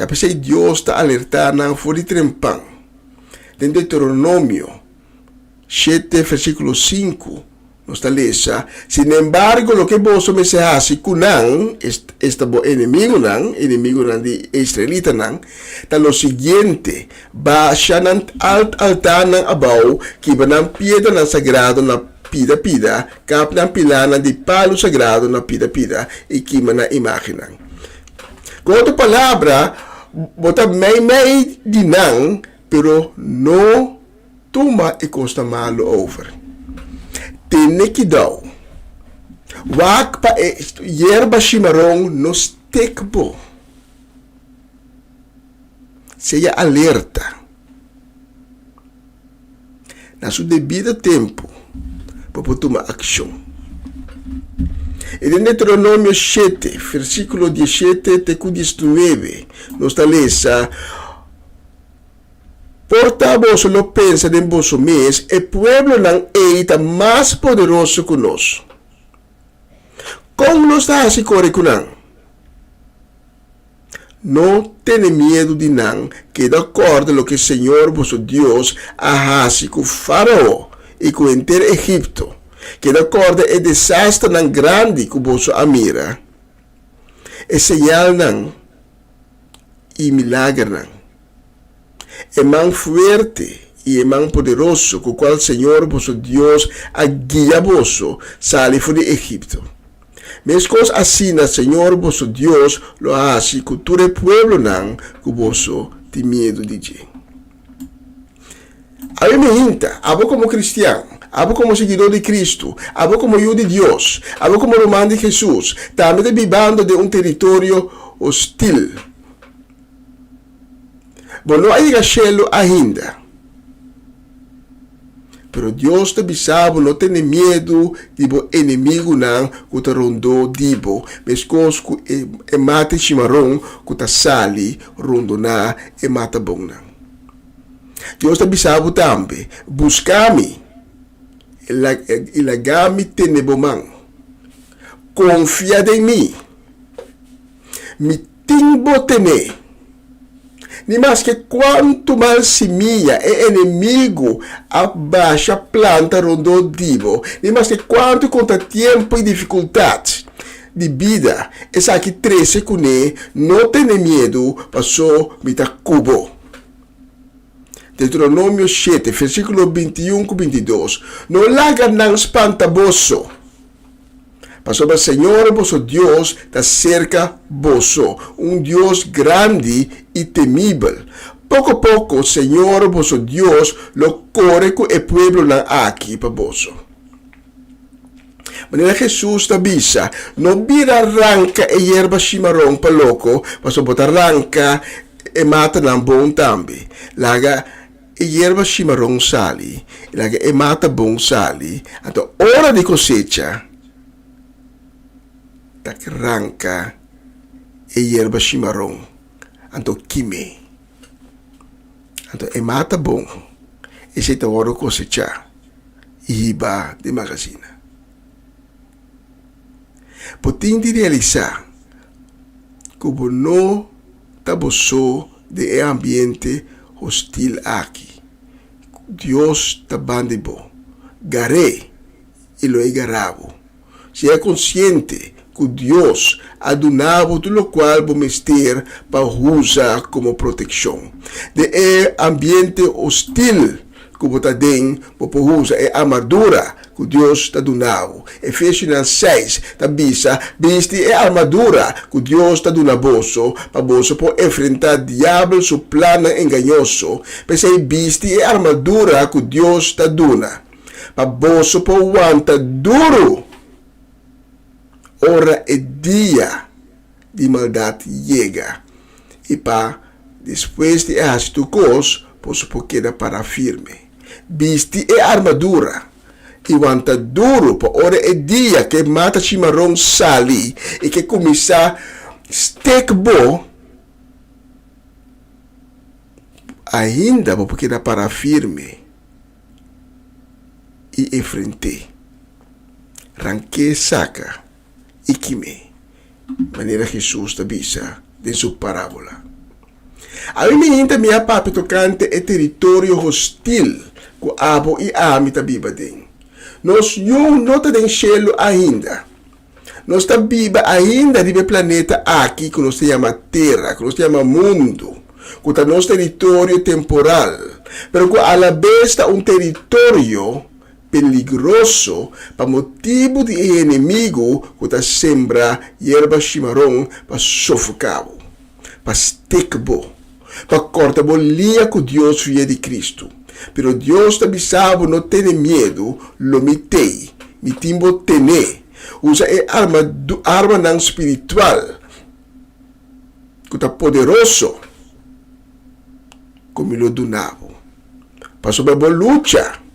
[SPEAKER 6] Ta p'esei Dios ta alertá nan for di trempan. Den Deuteronomio shete versíkulo sinku nos ta lesa, Sinembargo, loke boso mester hasi ku nan, esta bo enemigunan, enemigunan di e israelitanan, ta lo siguiente, Basha nan altarnan abou, kibra nan piedranan sagrado na pida pida, kap nan pilanan di palu sagrado na pida pida i kima nan imágennan. Ku otro palabra, bo ta meimei di nan, pero no tuma e kosnan malu over. Tene kidou. Wak pa e yerba shimaron no stek bo. Sea alerta. Na su debido tempu, bo por tuma akshon. I den Deuteronomio shete, versíkulo dieshete te ku diesnuebe, nos ta lesa, Por ta boso lo pensa den boso mes, E pueblonan ei ta mas poderoso ku nos. Kon nos ta hasi kore ku nan? No tene miedu di nan, keda kòrda loke señor boso Dios a hasi ku Fárao i ku henter Egipto. Keda kòrda e desasternan grandi ku boso a mira, e señalnan i milagernan, e man fuerte i e man poderoso ku kual señor boso Dios a guia boso sali for di Egipto. Meskos asina Señor boso Dios lo a hasi ku tur e pueblonan ku boso tin miedu di dje. Awe mi hinta, abo komo kristian, abo komo siguidó di Kristu, abo komo yu di Dios, abo komo ruman di Hesus, tambe ta bibando den un teritorio hostil. Bo no a yega shelu ainda. Pero Dios ta bisa bo no tene miedu di bo enemigunan ku ta rondó di bo, meskos ku e mata shimaron ku ta sali rondoná e mata bonnan. Dios ta bisa bo tambe, Buska mi i laga mi tene bo man. Konfia den mi. Mi tin bo tené. Ni maske kuantu mal simia e enemigu a basha planta rondó di bo, ni maske kuantu kontratiempo i difikultat di bida esaki trese kuné, no tene miedu, pasó mi ta ku bo. Deuteronomio shete, versíkulo bintiun ku bintidos, No laga nan spanta boso, pasobra Señor boso Dios ta serka boso, un Dios grandi i temibel. Poko poko Señor boso Dios lo kore ku e pueblonan aki pa boso. Manera Hesus ta bisa, No bira ranka e yerba shimaron pa loko, pasobra bo ta ranka e matanan bon tambe. Laga e yerba shimaron sali, i laga e mata bon sali. Anto ora di kosecha, ta ranka e yerba shimaron, anto kim'é. Anto e mata bon, esei ta wòrdu kosechá i hiba den magasina. Bo tin di realisá ku bo no ta bo so den e ambiente hostil aki. Dios ta banda di bo. Gar'é i lo e gará bo. Sea konsiente ku Dios a duna bo tur lokual bo mester pa usa komo protekshon. Den e ambiente hostil ku bo ta den, bo por usa e armadura ku Dios ta duna bo. Efesionan seis ta bisa, Bisti e armadura ku Dios ta duna boso, pa boso por enfrentá Diabel su plannan engañoso. P'esei bisti e armadura ku Dios ta duna. Pa boso por wanta duru ora e dia di maldat yega, i pa despues di e hasi tur kos, boso por keda pará firme. Bisti e armadura i wanta duru pa ora e dia ku e mata shimaron sali i ke kuminsá stek bo, ainda bo por keda pará firme. i enfrent'é. Rank'é saka i kim'é, manera Hesus ta bisa den su parábola. Awe miinta mi a papia tokante e teritorio hostil ku abo i ami ta biba den. Nos yu no ta den shelu ainda. Nos ta biba ainda riba e planeta aki ku nos ta yama Tera, ku nos ta yama mundu, ku ta nos teritorio temporal, pero ku alabes ta un teritorio peligroso pa motibu di e enemigu ku ta sembra yerba shimaron pa sofoká bo, pa stek bo, pa kòrta bo liña ku Dios via di Kristu. Pero Dios ta bisa bo no tene miedu, lo mi tei, mi tin bo tené. Usa e armanan spiritual ku ta poderoso ku mi lo duna bo. Pasobra bo lucha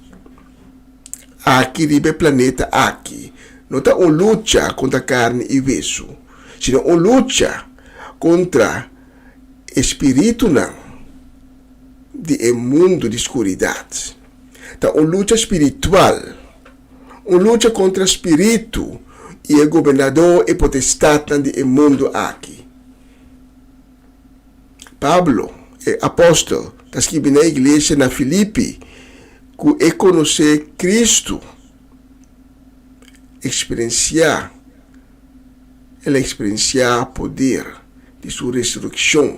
[SPEAKER 6] aki riba e planeta aki no ta un lucha kontra karni i wesu, sino un lucha kontra e spiritunan di e mundu di skuridat. Ta un lucha spiritual, un lucha kontra spiritu i e gobernadó i potestatnan di e mundu aki. Pablo, e apòstel, ta skibi na e iglesia na Filipi ku e konosé Kristu, eksperensiá. El a eksperensiá poder di su resurekshon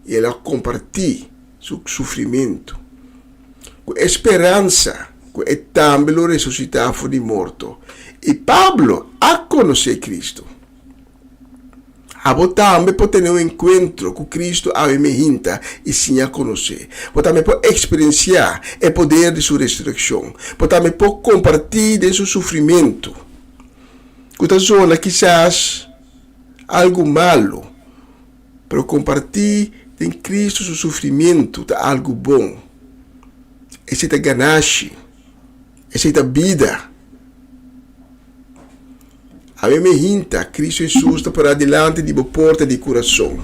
[SPEAKER 6] i el a kompartí su sufrimentu ku e speransa ku e tambe lo resusitá for di morto. I Pablo a konosé Kristu. Abo tambe por tene un enkuentro ku Kristu awe mehinta i siña konosé. Bo tambe por eksperensiá e poder di su resurekshon. Bo tambe por kompartí den su sufrimentu. Ku ta zona kisas algu malu, pero kompartí den Kristu su sufrimientu ta algu bon. Esei ta ganashi, esei ta bida. Awe mi hinta, Kristu Hesus ta pará dilanti di bo porta di kurason,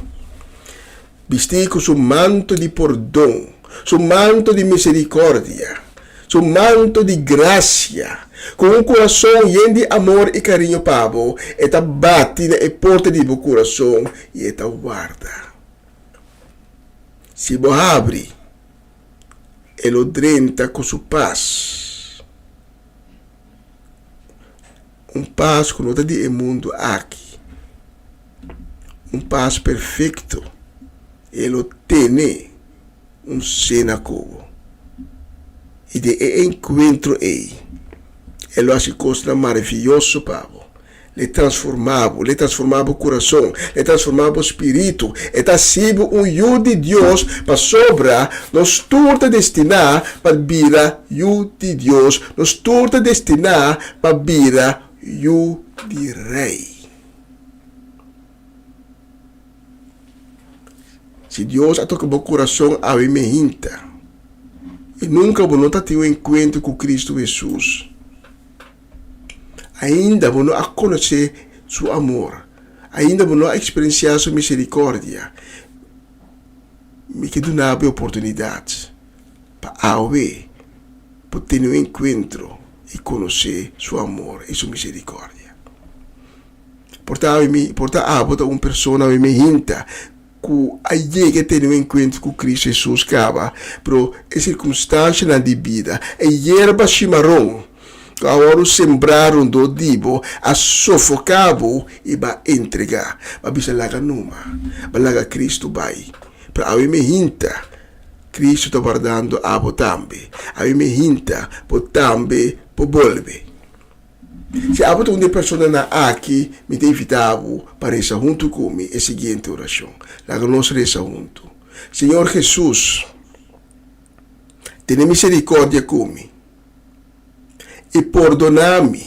[SPEAKER 6] bistí ku su manto di pordon, su manto di miserikòrdia, su manto di grasia. Ku un kurason yen di amor i kariño pa bo, e ta bati na e porta di bo kurason i e ta warda. Si bo habri, e lo drenta ku su pas. Un pas ku no ta di e mundu aki. Un pas perfekto. E lo tene. un sena ku bo. I den e enkuentro ei, e lo hasi kosnan maravioso pa bo. L'e transformá bo, l'e transformá bo kurason, l'e transformá bo spiritu. E ta hasi bo un yu di Dios, pasobra nos tur ta destiná pa bira yu di Dios, nos tur ta destiná pa bira yu di Rei. Si Dios a toka bo kurason awe mehinta i nunka bo no ta tin un enkuentro ku Kristu Hesus, ainda bo no a konosé Su amor, ainda bo no a eksperensiá Su miserikòrdia, mi ke duna bo e oportunidat pa awe bo tene un enkuentro i konosé Su amor i Su miserikòrdia. Por ta awe mi, por ta abo ta un persona awe mehinta ku a yega tene un enkuentro ku Kristu Hesus kaba, pero e sirkunstanshanan di bida, e yerba shimaron ku a wòrdu sembrá rondó di bo a sofoká bo i bo a entregá. Bo a bisa laga numa, bo a laga Kristu bai. Pero awe mehinta Kristu ta wardando abo tambe. Awe mehinta bo tambe por bolbe. Si abo ta un di e personanan aki, mi ta invitá bo pa resa huntu ku mi e siguiente orashon. Laga nos resa huntu. Señor Hesus, tene miserikòrdia ku mi i pordoná mi.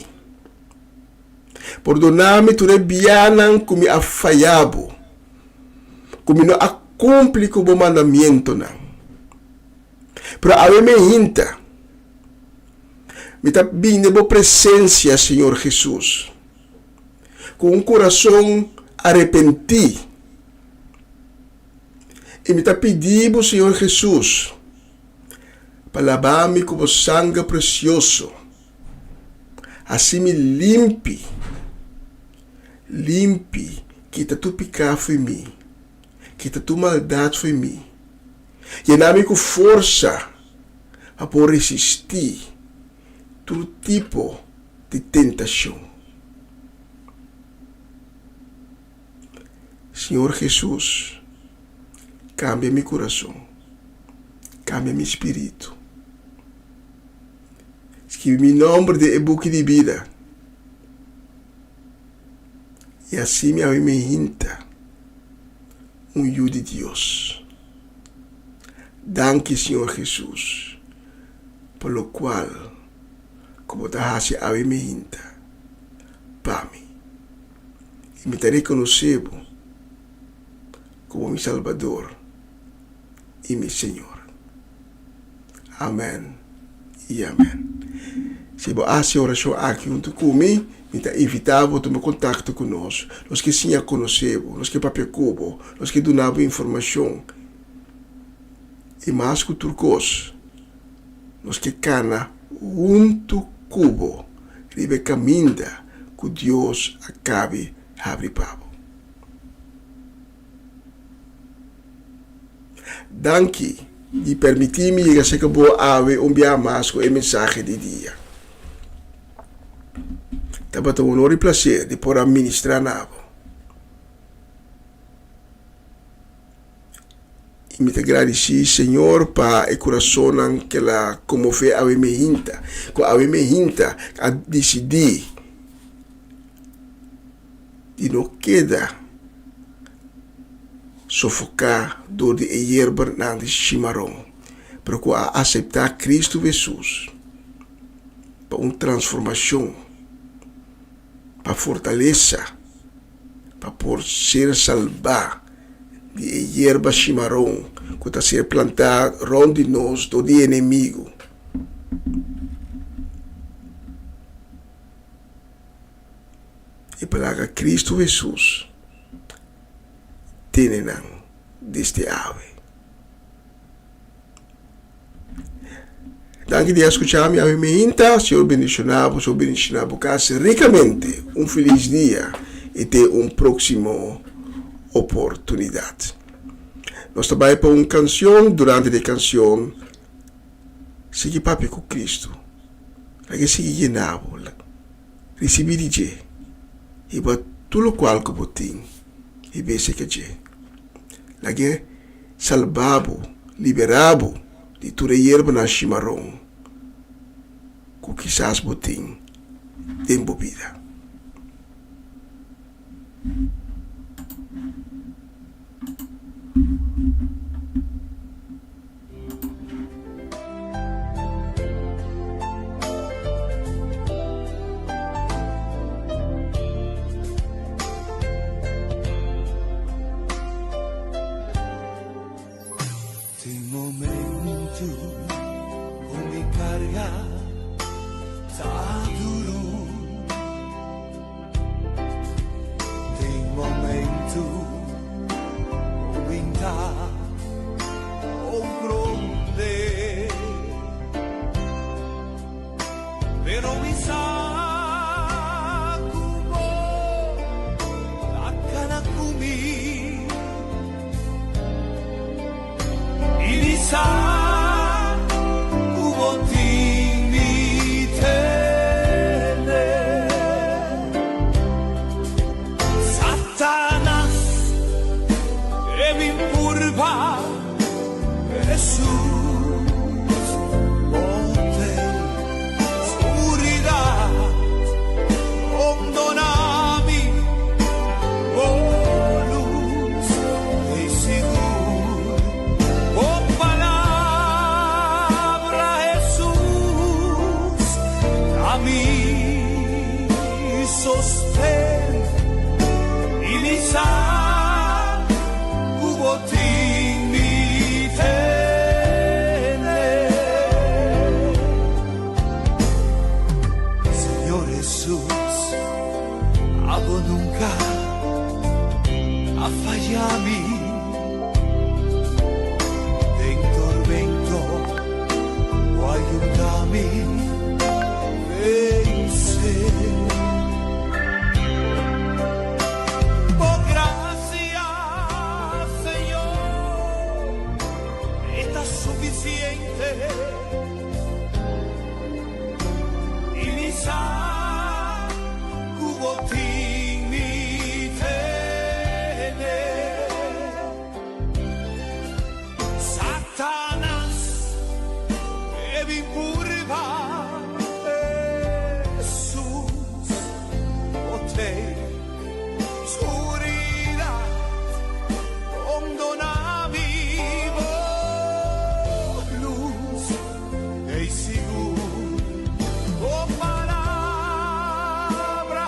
[SPEAKER 6] Pordoná mi tur e bianan ku mi a fayá bo, ku mi no a kumpli ku bo mandamientonan. Pero awe mi hinta. Mi ta bini den bo presencia, Señor Jesus, cu un curason arepentí. I mi ta pidi bo, Señor Jesus, pa laba mi cu bo sanger precioso, haci mi limpi, limpi, kita tur picá fo'i mi, kita tur maldad fo'i mi, yena mi cu forsa. pa por resistí tur tipo di tentashon. Señor Hesus, kambia mi kurason, kambia mi spiritu. Skibi mi nòmber den e buki di bida i hasi mi awe mi hinta un yu di Dios. Danki Señor Jesus pa locual cu bo ta haci awe mihinta pa mi. Y mi ta reconoce bo como mi Salbador y mi Señor. Amen y amen. Si bo haci e oracion aki hunto cu mi, mi ta invita bo tuma contacto cu nos. Nos ke siña conoce bo, nos ke papia cu bo, nos ke duna bo informacion. I mas ku tur kos, nos ke kana huntu ku bo riba e kaminda ku Dios a kabi habri pa bo. Danki di permití mi yega serka bo awe un biaha mas ku e mensahe di dia. Tabata un honor i plaser di por a ministrá na bo. I mi ta gradisí Señor pa e kurasonnan ku el a konmové awe mehinta, ku awe mehinta a disidí di no keda sofoká dor di e yerbernan di shimaron, pero ku a aseptá Kristu Hesus pa un transformashon, pa fortalesa. pa por ser salbá di e yerba shimaron ku ta ser plantá rònt di nos dor di e enemigu. I pa laga Kristu Hesus tene nan desde awe. Danki di a skucha mi awe meinta. Señor bendiciona bo, Señor bendiciona bo kas rikamente. Un felis dia i te un proksimo oportunidat. Nos ta bai pa un kansion, durante di e kansion sigui papia ku Kristu. Laga e sigui yena bo, risibi di dje i bo tur lokual ku bo tin i bese ke dje. Laga e salba bo. liberá bo di tur e yerbanan shimaron ku kisas bo tin den bo bida.
[SPEAKER 7] Tin momento ku mi karga ta duru. Tin momento ku mi ta comprende. Pero mi sa ku bo ta kana ku mi. I mi sa ku bo tin mi tene. Satanas e bin purba Hesus, bo ten scuridad, rondona mi bo luz ei sigur. Bo palabra, Hesus, ta mi sosten i mi sa ku bo tin mi tene. Señor Hesus, abo nunca a falla mi. Den tormento, bo a yuda mi vense. Bo gracia, Señor, ta suficiente. I mi sa ku bo tin mi tene. Satanas e bin purba Hesus, bo ten scuridad, rondona mi bo luz ei sigur. Bo palabra,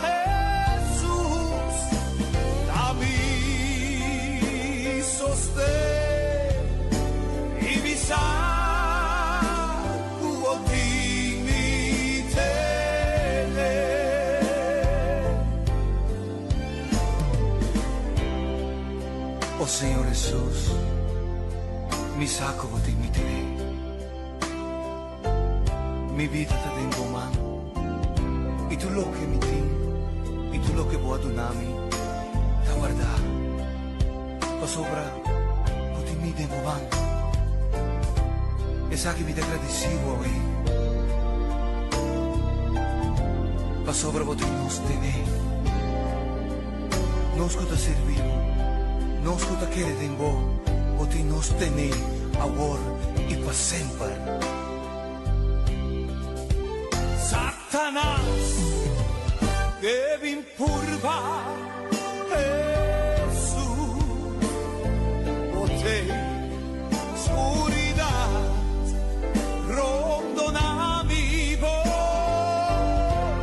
[SPEAKER 7] Hesus, ta mi sosten i mi sa ku bo tin mi tene.
[SPEAKER 9] O Señor Hesus, mi sa ku bo tin mi tene. Mi bida ta den bo man, i tur loke mi tin i tur loke bo a duna mi ta wardá, pasobra bo tin mi den bo man. Esaki mi ta gradisí bo awe, pasobra bo tin nos tene, nos ku ta sirbi bo, nos ku ta kere den bo, bo tin nos tene awor i pa semper.
[SPEAKER 7] Satanas ke bin purba Hesus, bo te skuridat rondona mi bo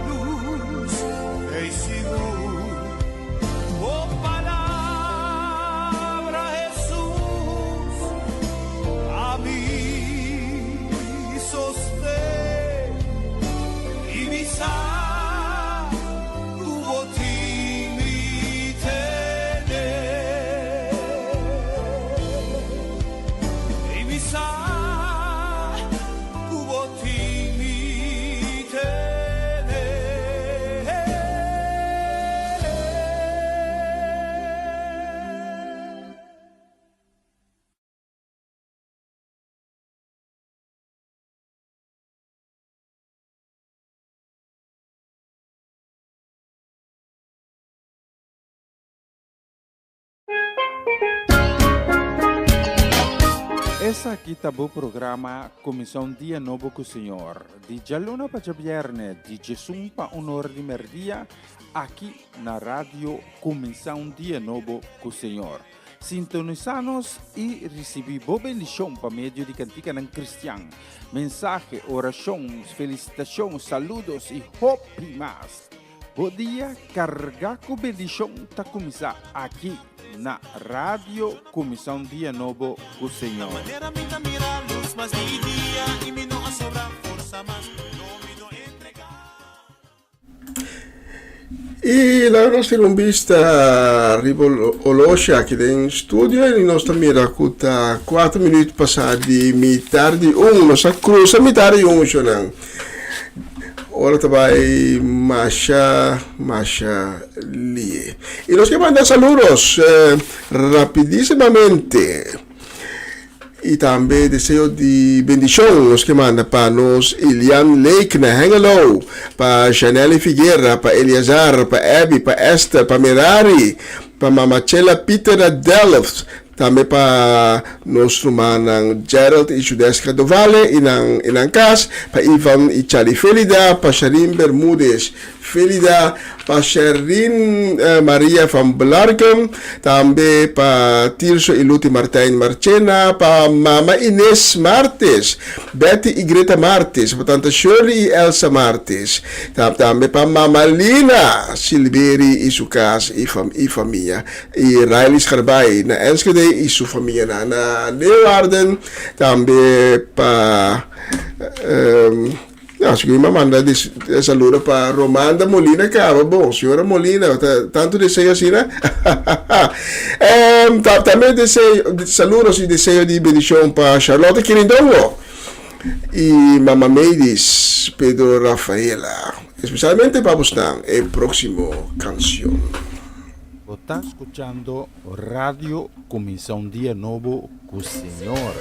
[SPEAKER 7] lus ei sigur. Bo palabra, Hesus, ta mi sosten i mi sa ku bo tin mi tene. I mi sa ku bo tin mi tene.
[SPEAKER 4] Esaki ta bo programa Kuminsá un Dia Nobo ku Señor, di djaluna pa djabièrnè di djesun pa un or di mèrdia, aki na Radio Kuminsá un Dia Nobo ku Señor. Sintonisá nos i risibí bo bendishon pa medio di kantikanan kristian, mensahe, orashon, felisitashon, saludos i hopi mas. Bo dia kargá ku bendishon ta kuminsá aki na Radio Kuminsá un Dia Nobo ku Señor.
[SPEAKER 6] I laga nos tira un bista riba oloshi aki den studio i nos ta mira ku ta kuater minuut pasá di mitar di un. Nos a krusa mitar di un shonnan. Ora ta bai masha masha lie. I nos ke manda saludos rapidísimamente. I tambe deseo di bendishon nos ke manda pa nos Ilian Lake na Hengelo, pa Janelly Figuera, pa Eleazar, pa Abby, pa Esther, pa Merari, pa Mama Chela Pieter na Delft, Tambe pa nos rumannan Gerald i Judeska Dovale i nan i nan kas, pa Ivan i Charlie Felida, pa Sharin Bermudez Felida, pa Sherin Maria van Blarken, tambe pa Tirso i Luti Martijn Marchena, pa Mama Ines Martes, Betty i Greta Martes, pa Tanta Shirley i Elsa Martes, tambe pa Mama Lina Silveri i su kas i famia. I Riley Scharbaai na Enschede i su famianan na Leeuwarden. Tambe pa ya si mi a manda saludo pa Romanda Molina kaba bon señora Molina ta tantu deseo asina tambe deseo saludos i deseo di bendishon pa Charlotte Kirindongo i mama Maydis Pedro Rafaela especialmente pa bosnan e proximo cancion.
[SPEAKER 4] Bo ta skuchando Radio Kuminsá un Dia Nobo ku Señor.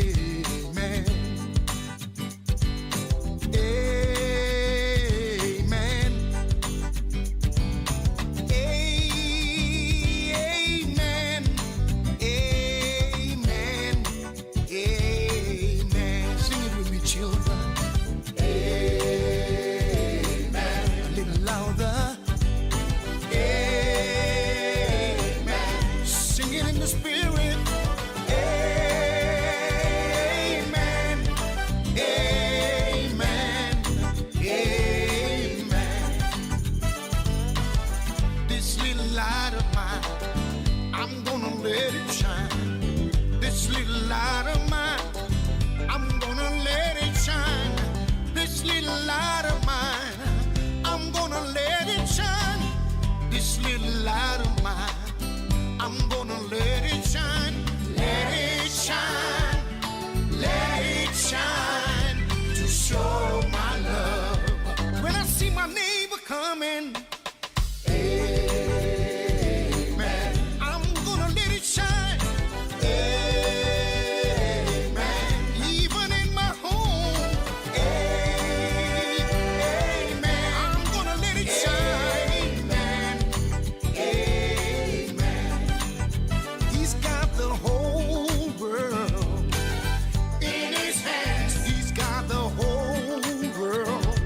[SPEAKER 5] Amen. Amen. Amen. Amen. Amen. Sing it with me, children. Amen. A little louder. Amen. Sing it in the spirit. Amen. Amen. Amen. This little light of mine, I'm gonna let it shine. This little light of mine, I'm gonna let it shine. This little light of mine, I'm gonna let it shine. This little light of mine, I'm gonna let it shine. Let it shine. Let it shine to show my love. When I see my neighbor coming, amen. I'm gonna let it shine. Amen. Even in my home. Amen. I'm gonna let it shine. Amen. Amen. He's got the whole world in his hands. He's got the whole world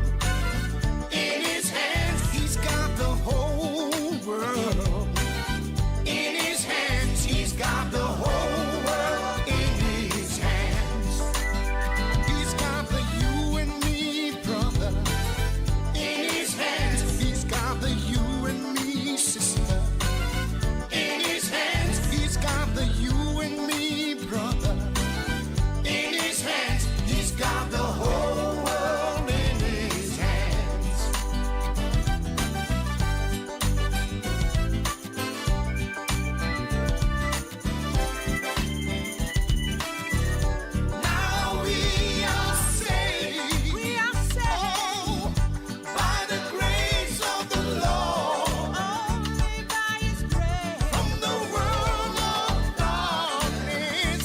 [SPEAKER 5] in his hands. He's got the whole world in his hands. He's got the whole world in his hands. He's got the you and me, brother, in his hands. He's got the you and me, sister, in his hands. He's got the you and me, brother, in his hands. He's got the whole world in his hands. Now we are saved.
[SPEAKER 1] We are saved.
[SPEAKER 5] Oh, by the grace of the Lord.
[SPEAKER 1] Only by His grace.
[SPEAKER 5] From the world of darkness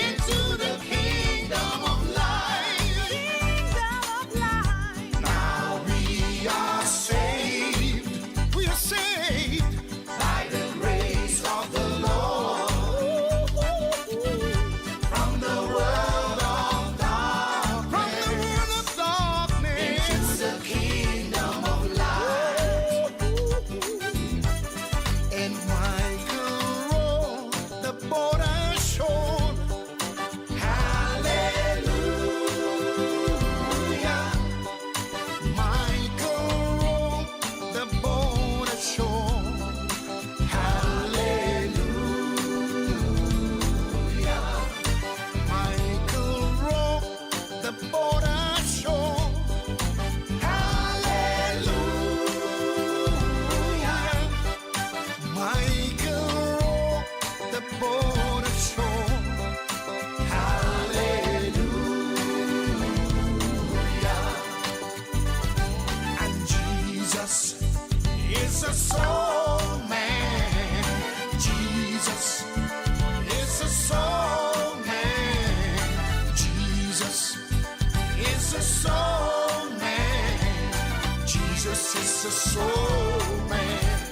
[SPEAKER 5] into the kingdom of light.
[SPEAKER 1] Kingdom of light.
[SPEAKER 5] Now we are saved. We are saved by the grace of the Lord. From the world of darkness. From the world of darkness. Into the kingdom of light. And Michael rowed the boat ashore. Hallelujah. Michael rowed the boat ashore. Hallelujah. Michael rowed the boat ashore. Hallelujah. Michael rowed the boat ashore. Hallelujah. And Jesus is a soul man. Jesus is a soul man. Jesus is a soul man. Jesus is a soul man.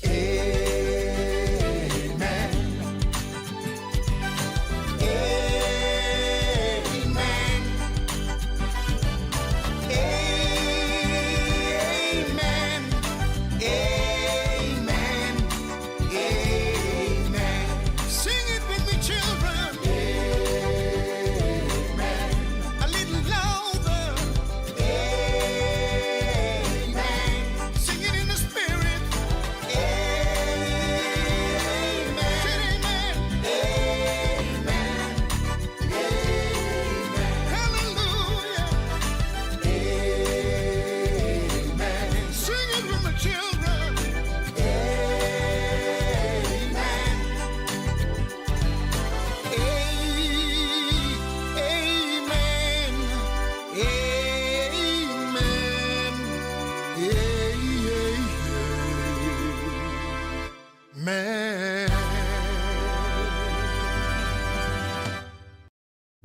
[SPEAKER 5] Amen. Amen.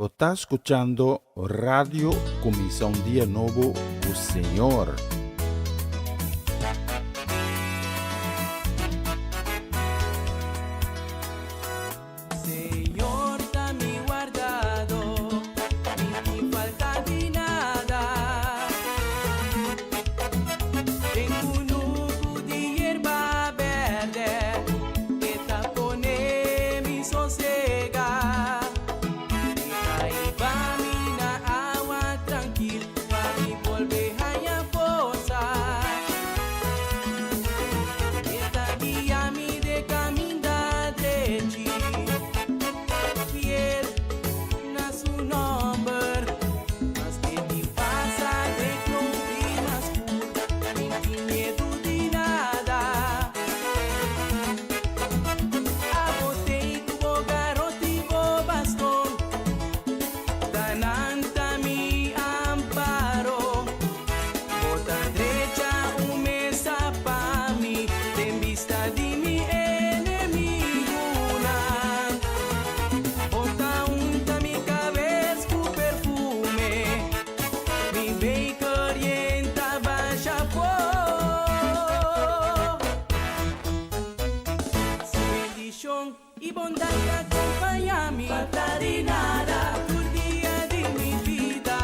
[SPEAKER 4] Bo ta skuchando Radio Kuminsá un Dia Nobo ku Señor.
[SPEAKER 1] Señor ta mi wardado, mi tin falta di nada. Den kunuku di yerba berde, e ta pone mi sosega. E ta hiba mi na awa trankil, pa mi bolbe haña forsa. E ta guia mi de kaminda drechi, fiel na su nòmber. Maske mi pasa den klompi mas skur, mi n tin miedu di nada. Abo tei ku bo garoti i bo baston, ta nan ta mi amparo. Bo ta drecha un mesa pa mi den bista di mi enemigunan. Bo ta unta mi kabes ku perfume, mi beker yen ta basha afó. Su bendishon i bondat ta kompañá mi. Falta di nada tur dia di mi bida.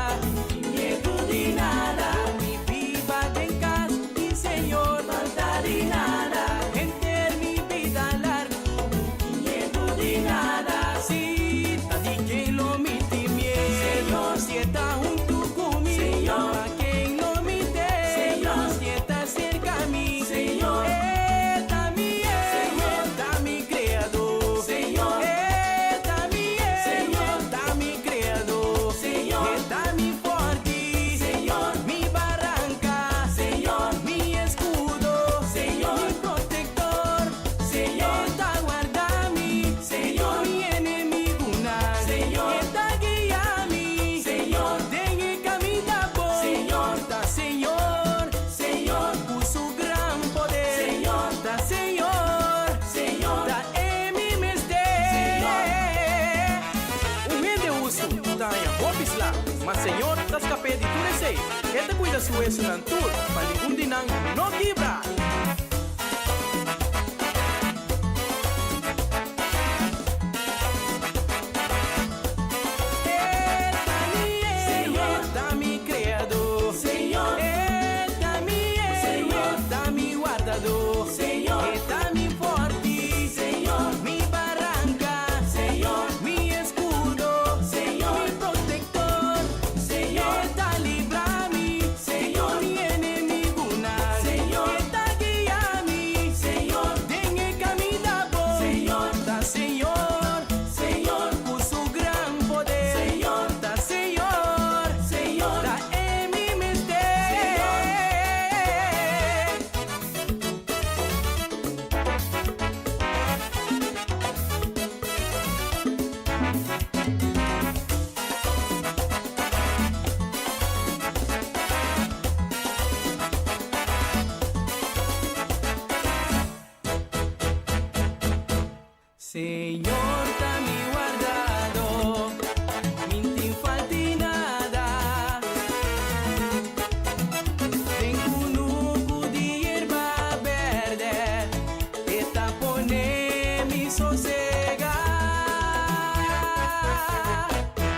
[SPEAKER 1] Sin miedu di nada. Lo mi biba den kas di Señor. Falta di nada. Henter mi bida largu. Sin miedu di nada. Si ta di ken lo mi tin miedu. Señor. Si e ta huntu ku mi. Señor. Pa ken lo mi teme. Señor. Si e ta serka mi. Señor. E ta mi héroe. Ta mi creador. Señor. E ta mi héroe. Ta mi creador. Señor. E ta mi forti. Señor. Mi baranca. Señor. Mi escudo. Señor. Mi protector. Señor. E ta warda mi. Señor. Mi enemigunan. Señor. E ta guia mi. Señor. Den e caminda bon. Señor. Ta Señor. Señor. Cu su gran poder. Señor. Ta Señor. Señor. Ta e mi mester. Señor. Un hende hustu ta haña hopi sla, ma Señor ta skap'é di tur esei. E ta kuida su wesunan tur, pa ningun di nan no kibra. E ta mi héroe, ta mi Kreadó. E ta mi héroe, ta mi Wardadó. E ta mi fòrti, mi baranka, mi eskudo, mi protektor. E ta libra mi mi enemigunan. E ta guia mi den e kaminda bon. Ta Señor, Señor, ku su gran poder. Señor, ta Señor, Señor, ta e mi mester. Señor ta mi wardado, mi n'tin falti nada. Den kunuku di yerba berde, e ta pone mi sosega.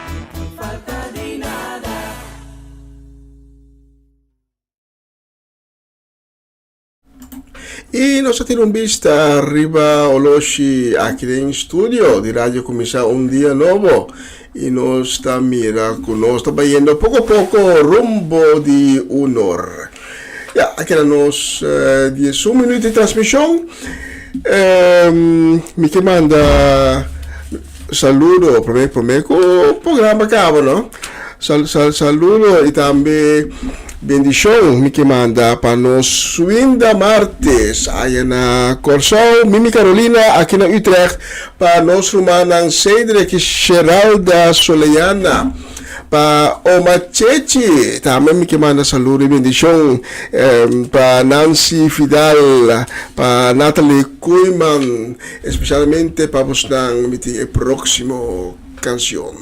[SPEAKER 1] Mi n'tin falta di nada.
[SPEAKER 6] Y nos a tira un bista riba oloshi aki den studio di Radio Cuminsa un Dia Nobo y nos ta mira cu nos ta bayendo poco poco rumbo di unor. Ya, a keda nos 11 minuut di transmision. Mi ke manda saludo prome prome cu programa caba no. Sal sal saludo y tambe bendicion mi ke manda pa nos Swinda Martes aya na Corsou, Mimi Carolina aki na Utrecht, pa nos rumannan Cedric y Sheralda Soleana, pa Oma Chechi tambe mi ke manda saludo y bendicion pa Nancy Fidal, pa Natalie Koeiman, especialmente pa bosnan mi tin e proximo cancion.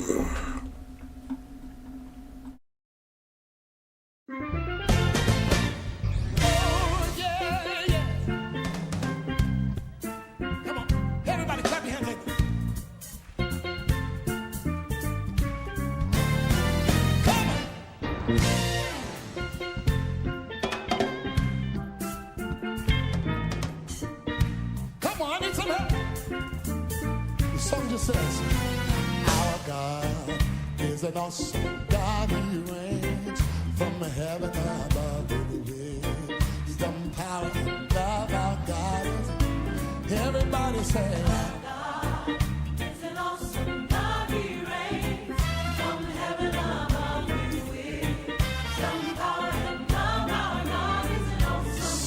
[SPEAKER 2] says, Our God is an awesome God. He reigns from heaven above with wisdom, power, and love. Our God is. Everybody say, Our
[SPEAKER 1] God is an awesome God. He reigns from heaven above with wisdom, power, and love. Our God is an awesome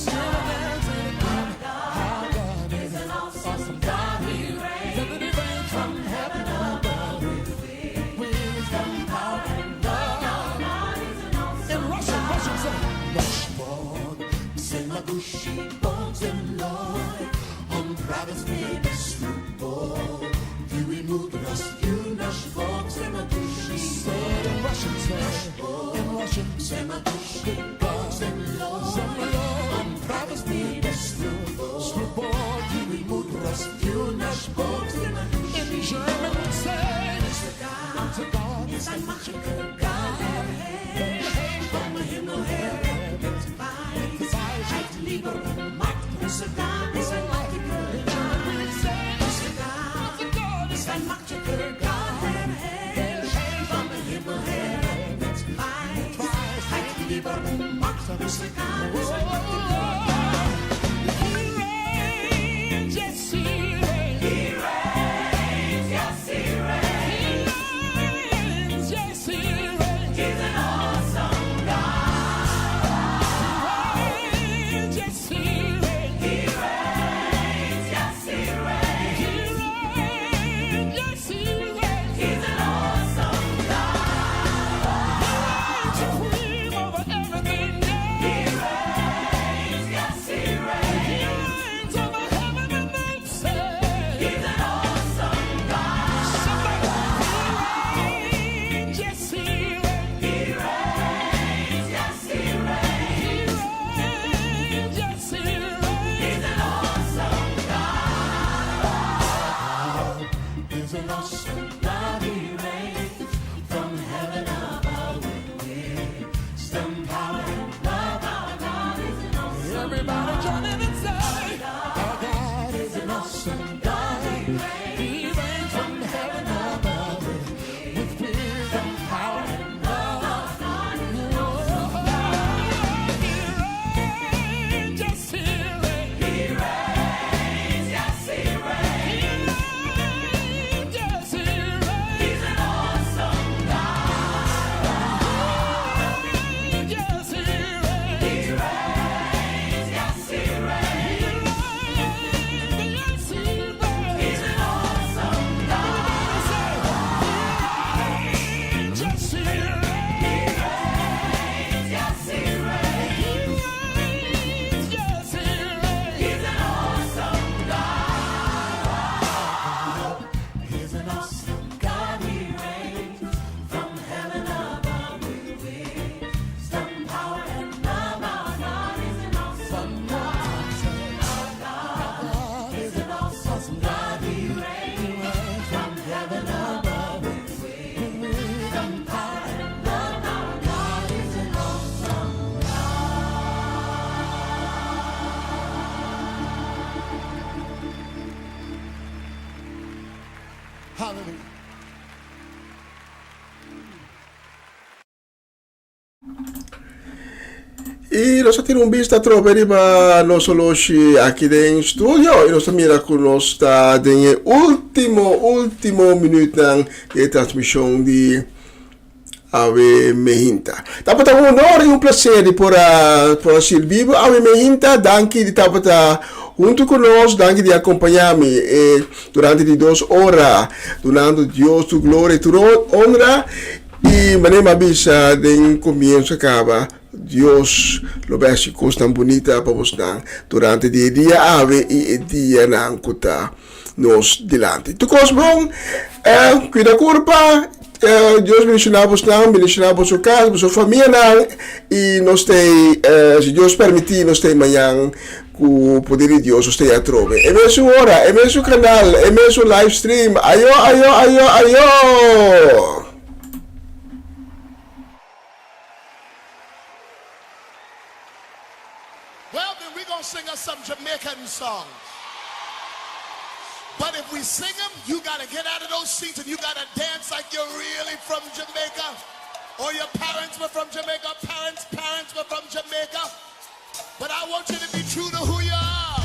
[SPEAKER 1] God.
[SPEAKER 2] Our God is an awesome God. He reigns from heaven above with wisdom, power, and love.
[SPEAKER 1] Our God is an awesome
[SPEAKER 2] In Russian, Russian say, Наш Бог всемогущий Бог земной, Он правит с небес любовью и мудростью. Наш Бог всемогущий, Say it in Russian, say it in Russian, всемогущий Бог земной, Он правит с небес любовью и мудростью. Наш Бог всемогущий. In German, say, Unser Gott ist ein mächtiger Gott.
[SPEAKER 1] Vom Himmel her mit Weisheit, Liebe und Macht. Unser Gott ist ein mächtiger Gott. Unser Gott ist ein mächtiger Gott. Vom Himmel her mit Weisheit, Liebe und Macht. Unser Gott ist ein mächtiger Gott.
[SPEAKER 2] He reigns, yes, he reigns.
[SPEAKER 1] He reigns, yes, he reigns.
[SPEAKER 2] He reigns, yes, he reigns.
[SPEAKER 1] He's an awesome God.
[SPEAKER 2] He reigns, yes, he reigns.
[SPEAKER 1] He reigns, yes, he reigns.
[SPEAKER 2] He reigns, yes, he reigns.
[SPEAKER 1] He's an awesome God.
[SPEAKER 2] He reigns supreme over everything.
[SPEAKER 1] He reigns, yes, he reigns.
[SPEAKER 2] He reigns over heaven and earth. Say,
[SPEAKER 1] He's an awesome God.
[SPEAKER 2] Somebody, he reigns, yes, he reigns.
[SPEAKER 1] He reigns, yes, he reigns.
[SPEAKER 2] He reigns, yes, he reigns.
[SPEAKER 1] He's an awesome God.
[SPEAKER 2] Is an awesome God. He reigns from heaven above with wisdom, power, and love.
[SPEAKER 1] Our God is an awesome
[SPEAKER 2] Everybody join in and say, Our God is an awesome God. He reigns from heaven above with wisdom, power, and love. He reigns, yes, he reigns.
[SPEAKER 1] He reigns, yes, he reigns.
[SPEAKER 2] He reigns, yes, he reigns.
[SPEAKER 1] He's an awesome God.
[SPEAKER 2] Yes, he reigns.
[SPEAKER 1] He reigns, yes, he reigns.
[SPEAKER 2] Yes, he reigns.
[SPEAKER 1] He's an awesome God.
[SPEAKER 2] Yes, he reigns.
[SPEAKER 1] He reigns, yes, he reigns.
[SPEAKER 2] He reigns. Yes, he reigns.
[SPEAKER 1] He's an awesome God.
[SPEAKER 2] He's an awesome
[SPEAKER 1] God, he reigns from heaven above with wisdom, power, and love. Our God is an awesome God. Our God is an awesome God. He reigns from heaven above with wisdom, power, and love. Our God is an awesome
[SPEAKER 2] Hallelujah.
[SPEAKER 6] I nos a tira un bista atrobe riba nos oloshi aki den studio i nos ta mira ku nos ta den e último, último minütnan di e transmishon di Awe Mehinta. Tabata un honor i un plaser di por a por a sirbi bo Awe Mehinta. Danki di tabata huntu ku nos, danki di a kompañá mi e durante di dos ora dunando Dios tur gloria i tur honra. I manera mi a bisa den komienso kaba, Dios lo bai hasi kosnan bunita pa bosnan durante di e dia awe i e dianan ku ta nos dilanti. Tur kos bon, kuida kurpa, Dios bendishoná bosnan, bendishoná boso kas, boso famianan i nos ta ei, si Dios permití, nos ta ei mañan ku poder di Dios, nos ta ei atrobe. E mesun ora, e mesun kanal, e mesun live stream. Ayo, ayo, ayo, ayo!
[SPEAKER 5] Well, then we're going to sing us some Jamaican songs. But if we sing them, you got to get out of those seats and you got to dance like you're really from Jamaica. Or your parents were from Jamaica, parents' parents were from Jamaica. But I want you to be true to who you are.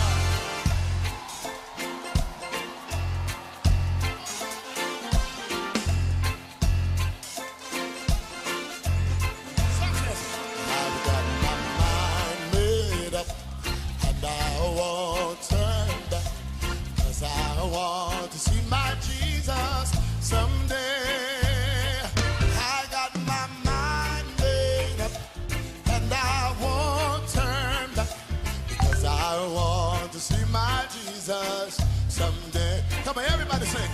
[SPEAKER 5] I've got my mind made up and I won't turn back. Cause I want to see my Jesus someday. I got my mind made up and I won't turn back. Because I want to see my Jesus someday. Come on, everybody sing.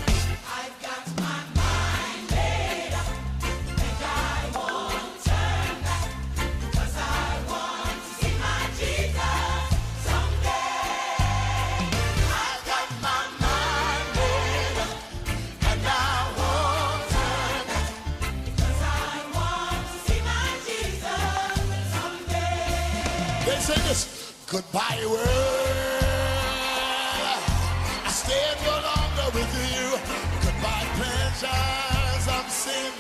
[SPEAKER 2] I've got my mind made up and I won't turn back. 'Cause I want to see my Jesus someday.
[SPEAKER 5] I got my mind made up and I won't turn back.
[SPEAKER 2] 'Cause I want to see my Jesus someday.
[SPEAKER 5] They say this goodbye world. I stand no longer with you. Goodbye pleasures of sin.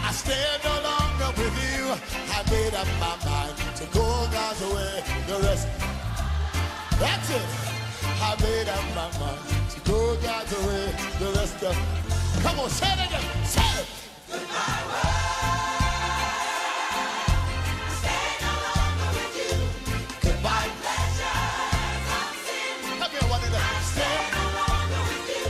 [SPEAKER 5] I stand no longer with you. I made up my mind to go God's way. The rest. That's it. I made up my mind to go God's way. The rest of. Come on, say it again. Say it.
[SPEAKER 2] Goodbye world. I stand no longer with you.
[SPEAKER 5] Goodbye.
[SPEAKER 2] Pleasures of sin.
[SPEAKER 5] Come here, one of them.
[SPEAKER 2] I stand no longer with you.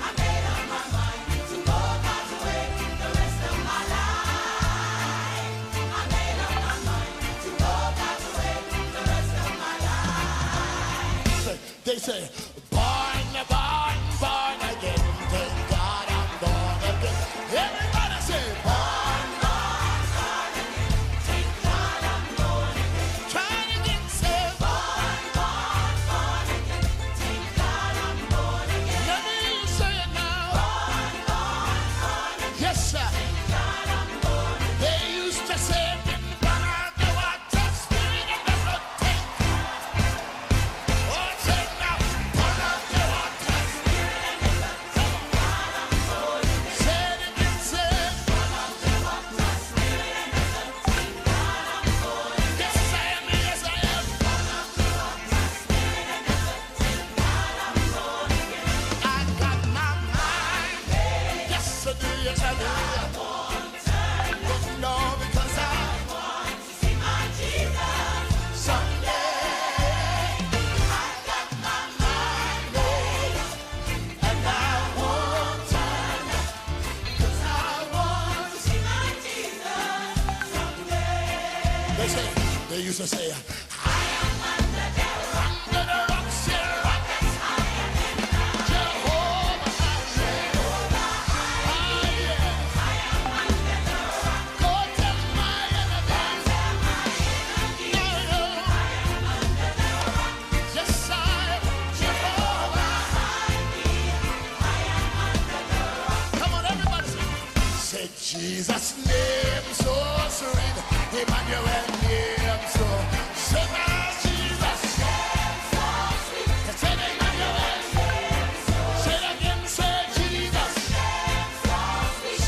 [SPEAKER 2] I made up my mind to go God's way the rest of my life. I made up my mind to go God's way the rest of my life.
[SPEAKER 5] They say, born, born, born again. Thank God I'm born again. Everybody say, born,
[SPEAKER 2] Born, born again. Thank God I'm born again.
[SPEAKER 5] Try it again, say,
[SPEAKER 2] Born, born, born again. Thank God I'm born again.
[SPEAKER 5] Let me hear you say it now.
[SPEAKER 2] Born, born, born again.
[SPEAKER 5] Yes, sir.
[SPEAKER 2] Thank God I'm born again.
[SPEAKER 5] They used to say, didn't burn the water, spirit and the take. Oh, say now, burn up the water. Say it again, say it. Yes, I am, yes, I am. I got my mind. Yes, I do, yes, I do. No, because I
[SPEAKER 2] Want to see my Jesus
[SPEAKER 5] someday
[SPEAKER 2] I got my mind
[SPEAKER 5] made up and I won't turn back. 'Cause I want
[SPEAKER 2] to see my Jesus someday.
[SPEAKER 5] They say, they used to say, I am under the rock, say rock. Jehovah, ah, yeah. Go tell my enemies. No, no. Yes, I am Jehovah. Come on, everybody. Say Jesus' name so sweet, Emmanuel name so. Say my Jesus. Say Emmanuel. Say it again, say Jesus.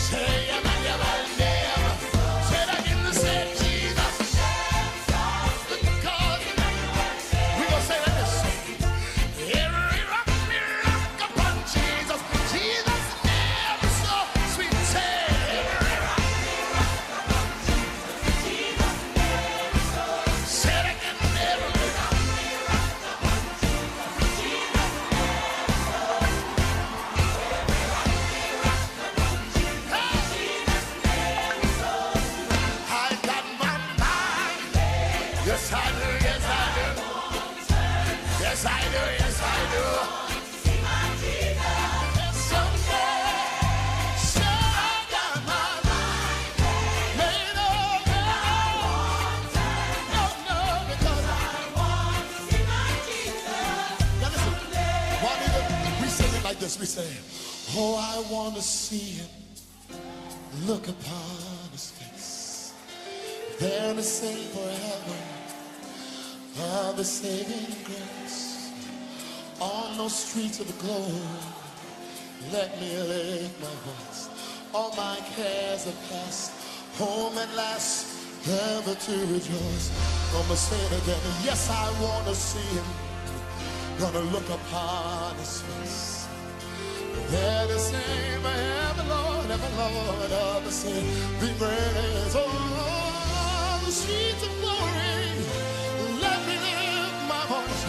[SPEAKER 5] Say Emmanuel name. Say it again, say Jesus. Because we gonna say like this. Every rock we rock upon Jesus. Jesus name so sweet. Say every rock. Say it again, every rock. I got my mind. Yes, I do. Yes, I do. Yes, I do. Yes, I do. Someday, say I got my mind made up. No, no, because I
[SPEAKER 2] Want to see my Jesus
[SPEAKER 5] Now listen, Juanita, we sing it like this. We say, Oh, I want to see him. Look upon his face. There to sing forever of the saving grace. On
[SPEAKER 10] On those streets of gold, let me lift my voice. All my cares are past, home at last, ever to rejoice. Gonna say it again. Yes, I wanna see him. Gonna look upon his face. They're the same, ever Lord, ever Lord of the same. Be praised. Oh, the streets of glory. Let me lift my voice.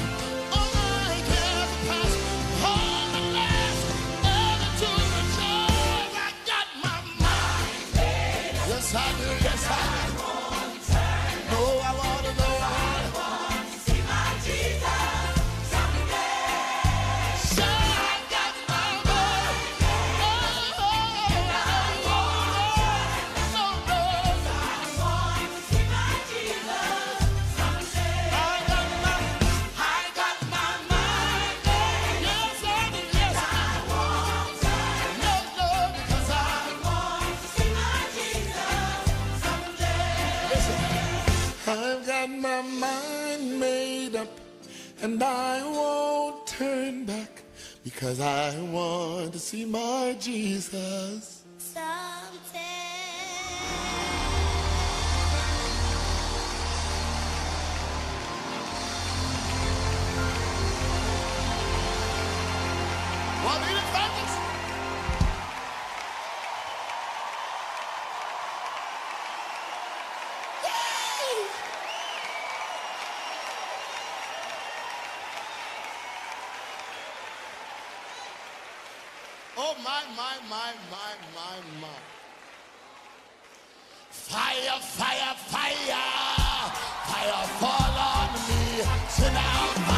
[SPEAKER 10] All my cares are past. All my last, ever to rejoice. I got my mind. Yes, I do. Yes, I do. No, I wanna know. I want to see my Jesus someday. So I got my mind. Oh, I want no, no. I want to see my Jesus someday. I got my, I got my mind. Yes, I do. Yes, I want no, no, because I want to see my Jesus someday. Listen. I've got my mind made up and I won't turn back because I want to see my Jesus.
[SPEAKER 3] Someday.
[SPEAKER 10] Well, be the practice. Oh, my, my, my, my, my, my. Fire, fire, fire, fire fall on me. Sit down.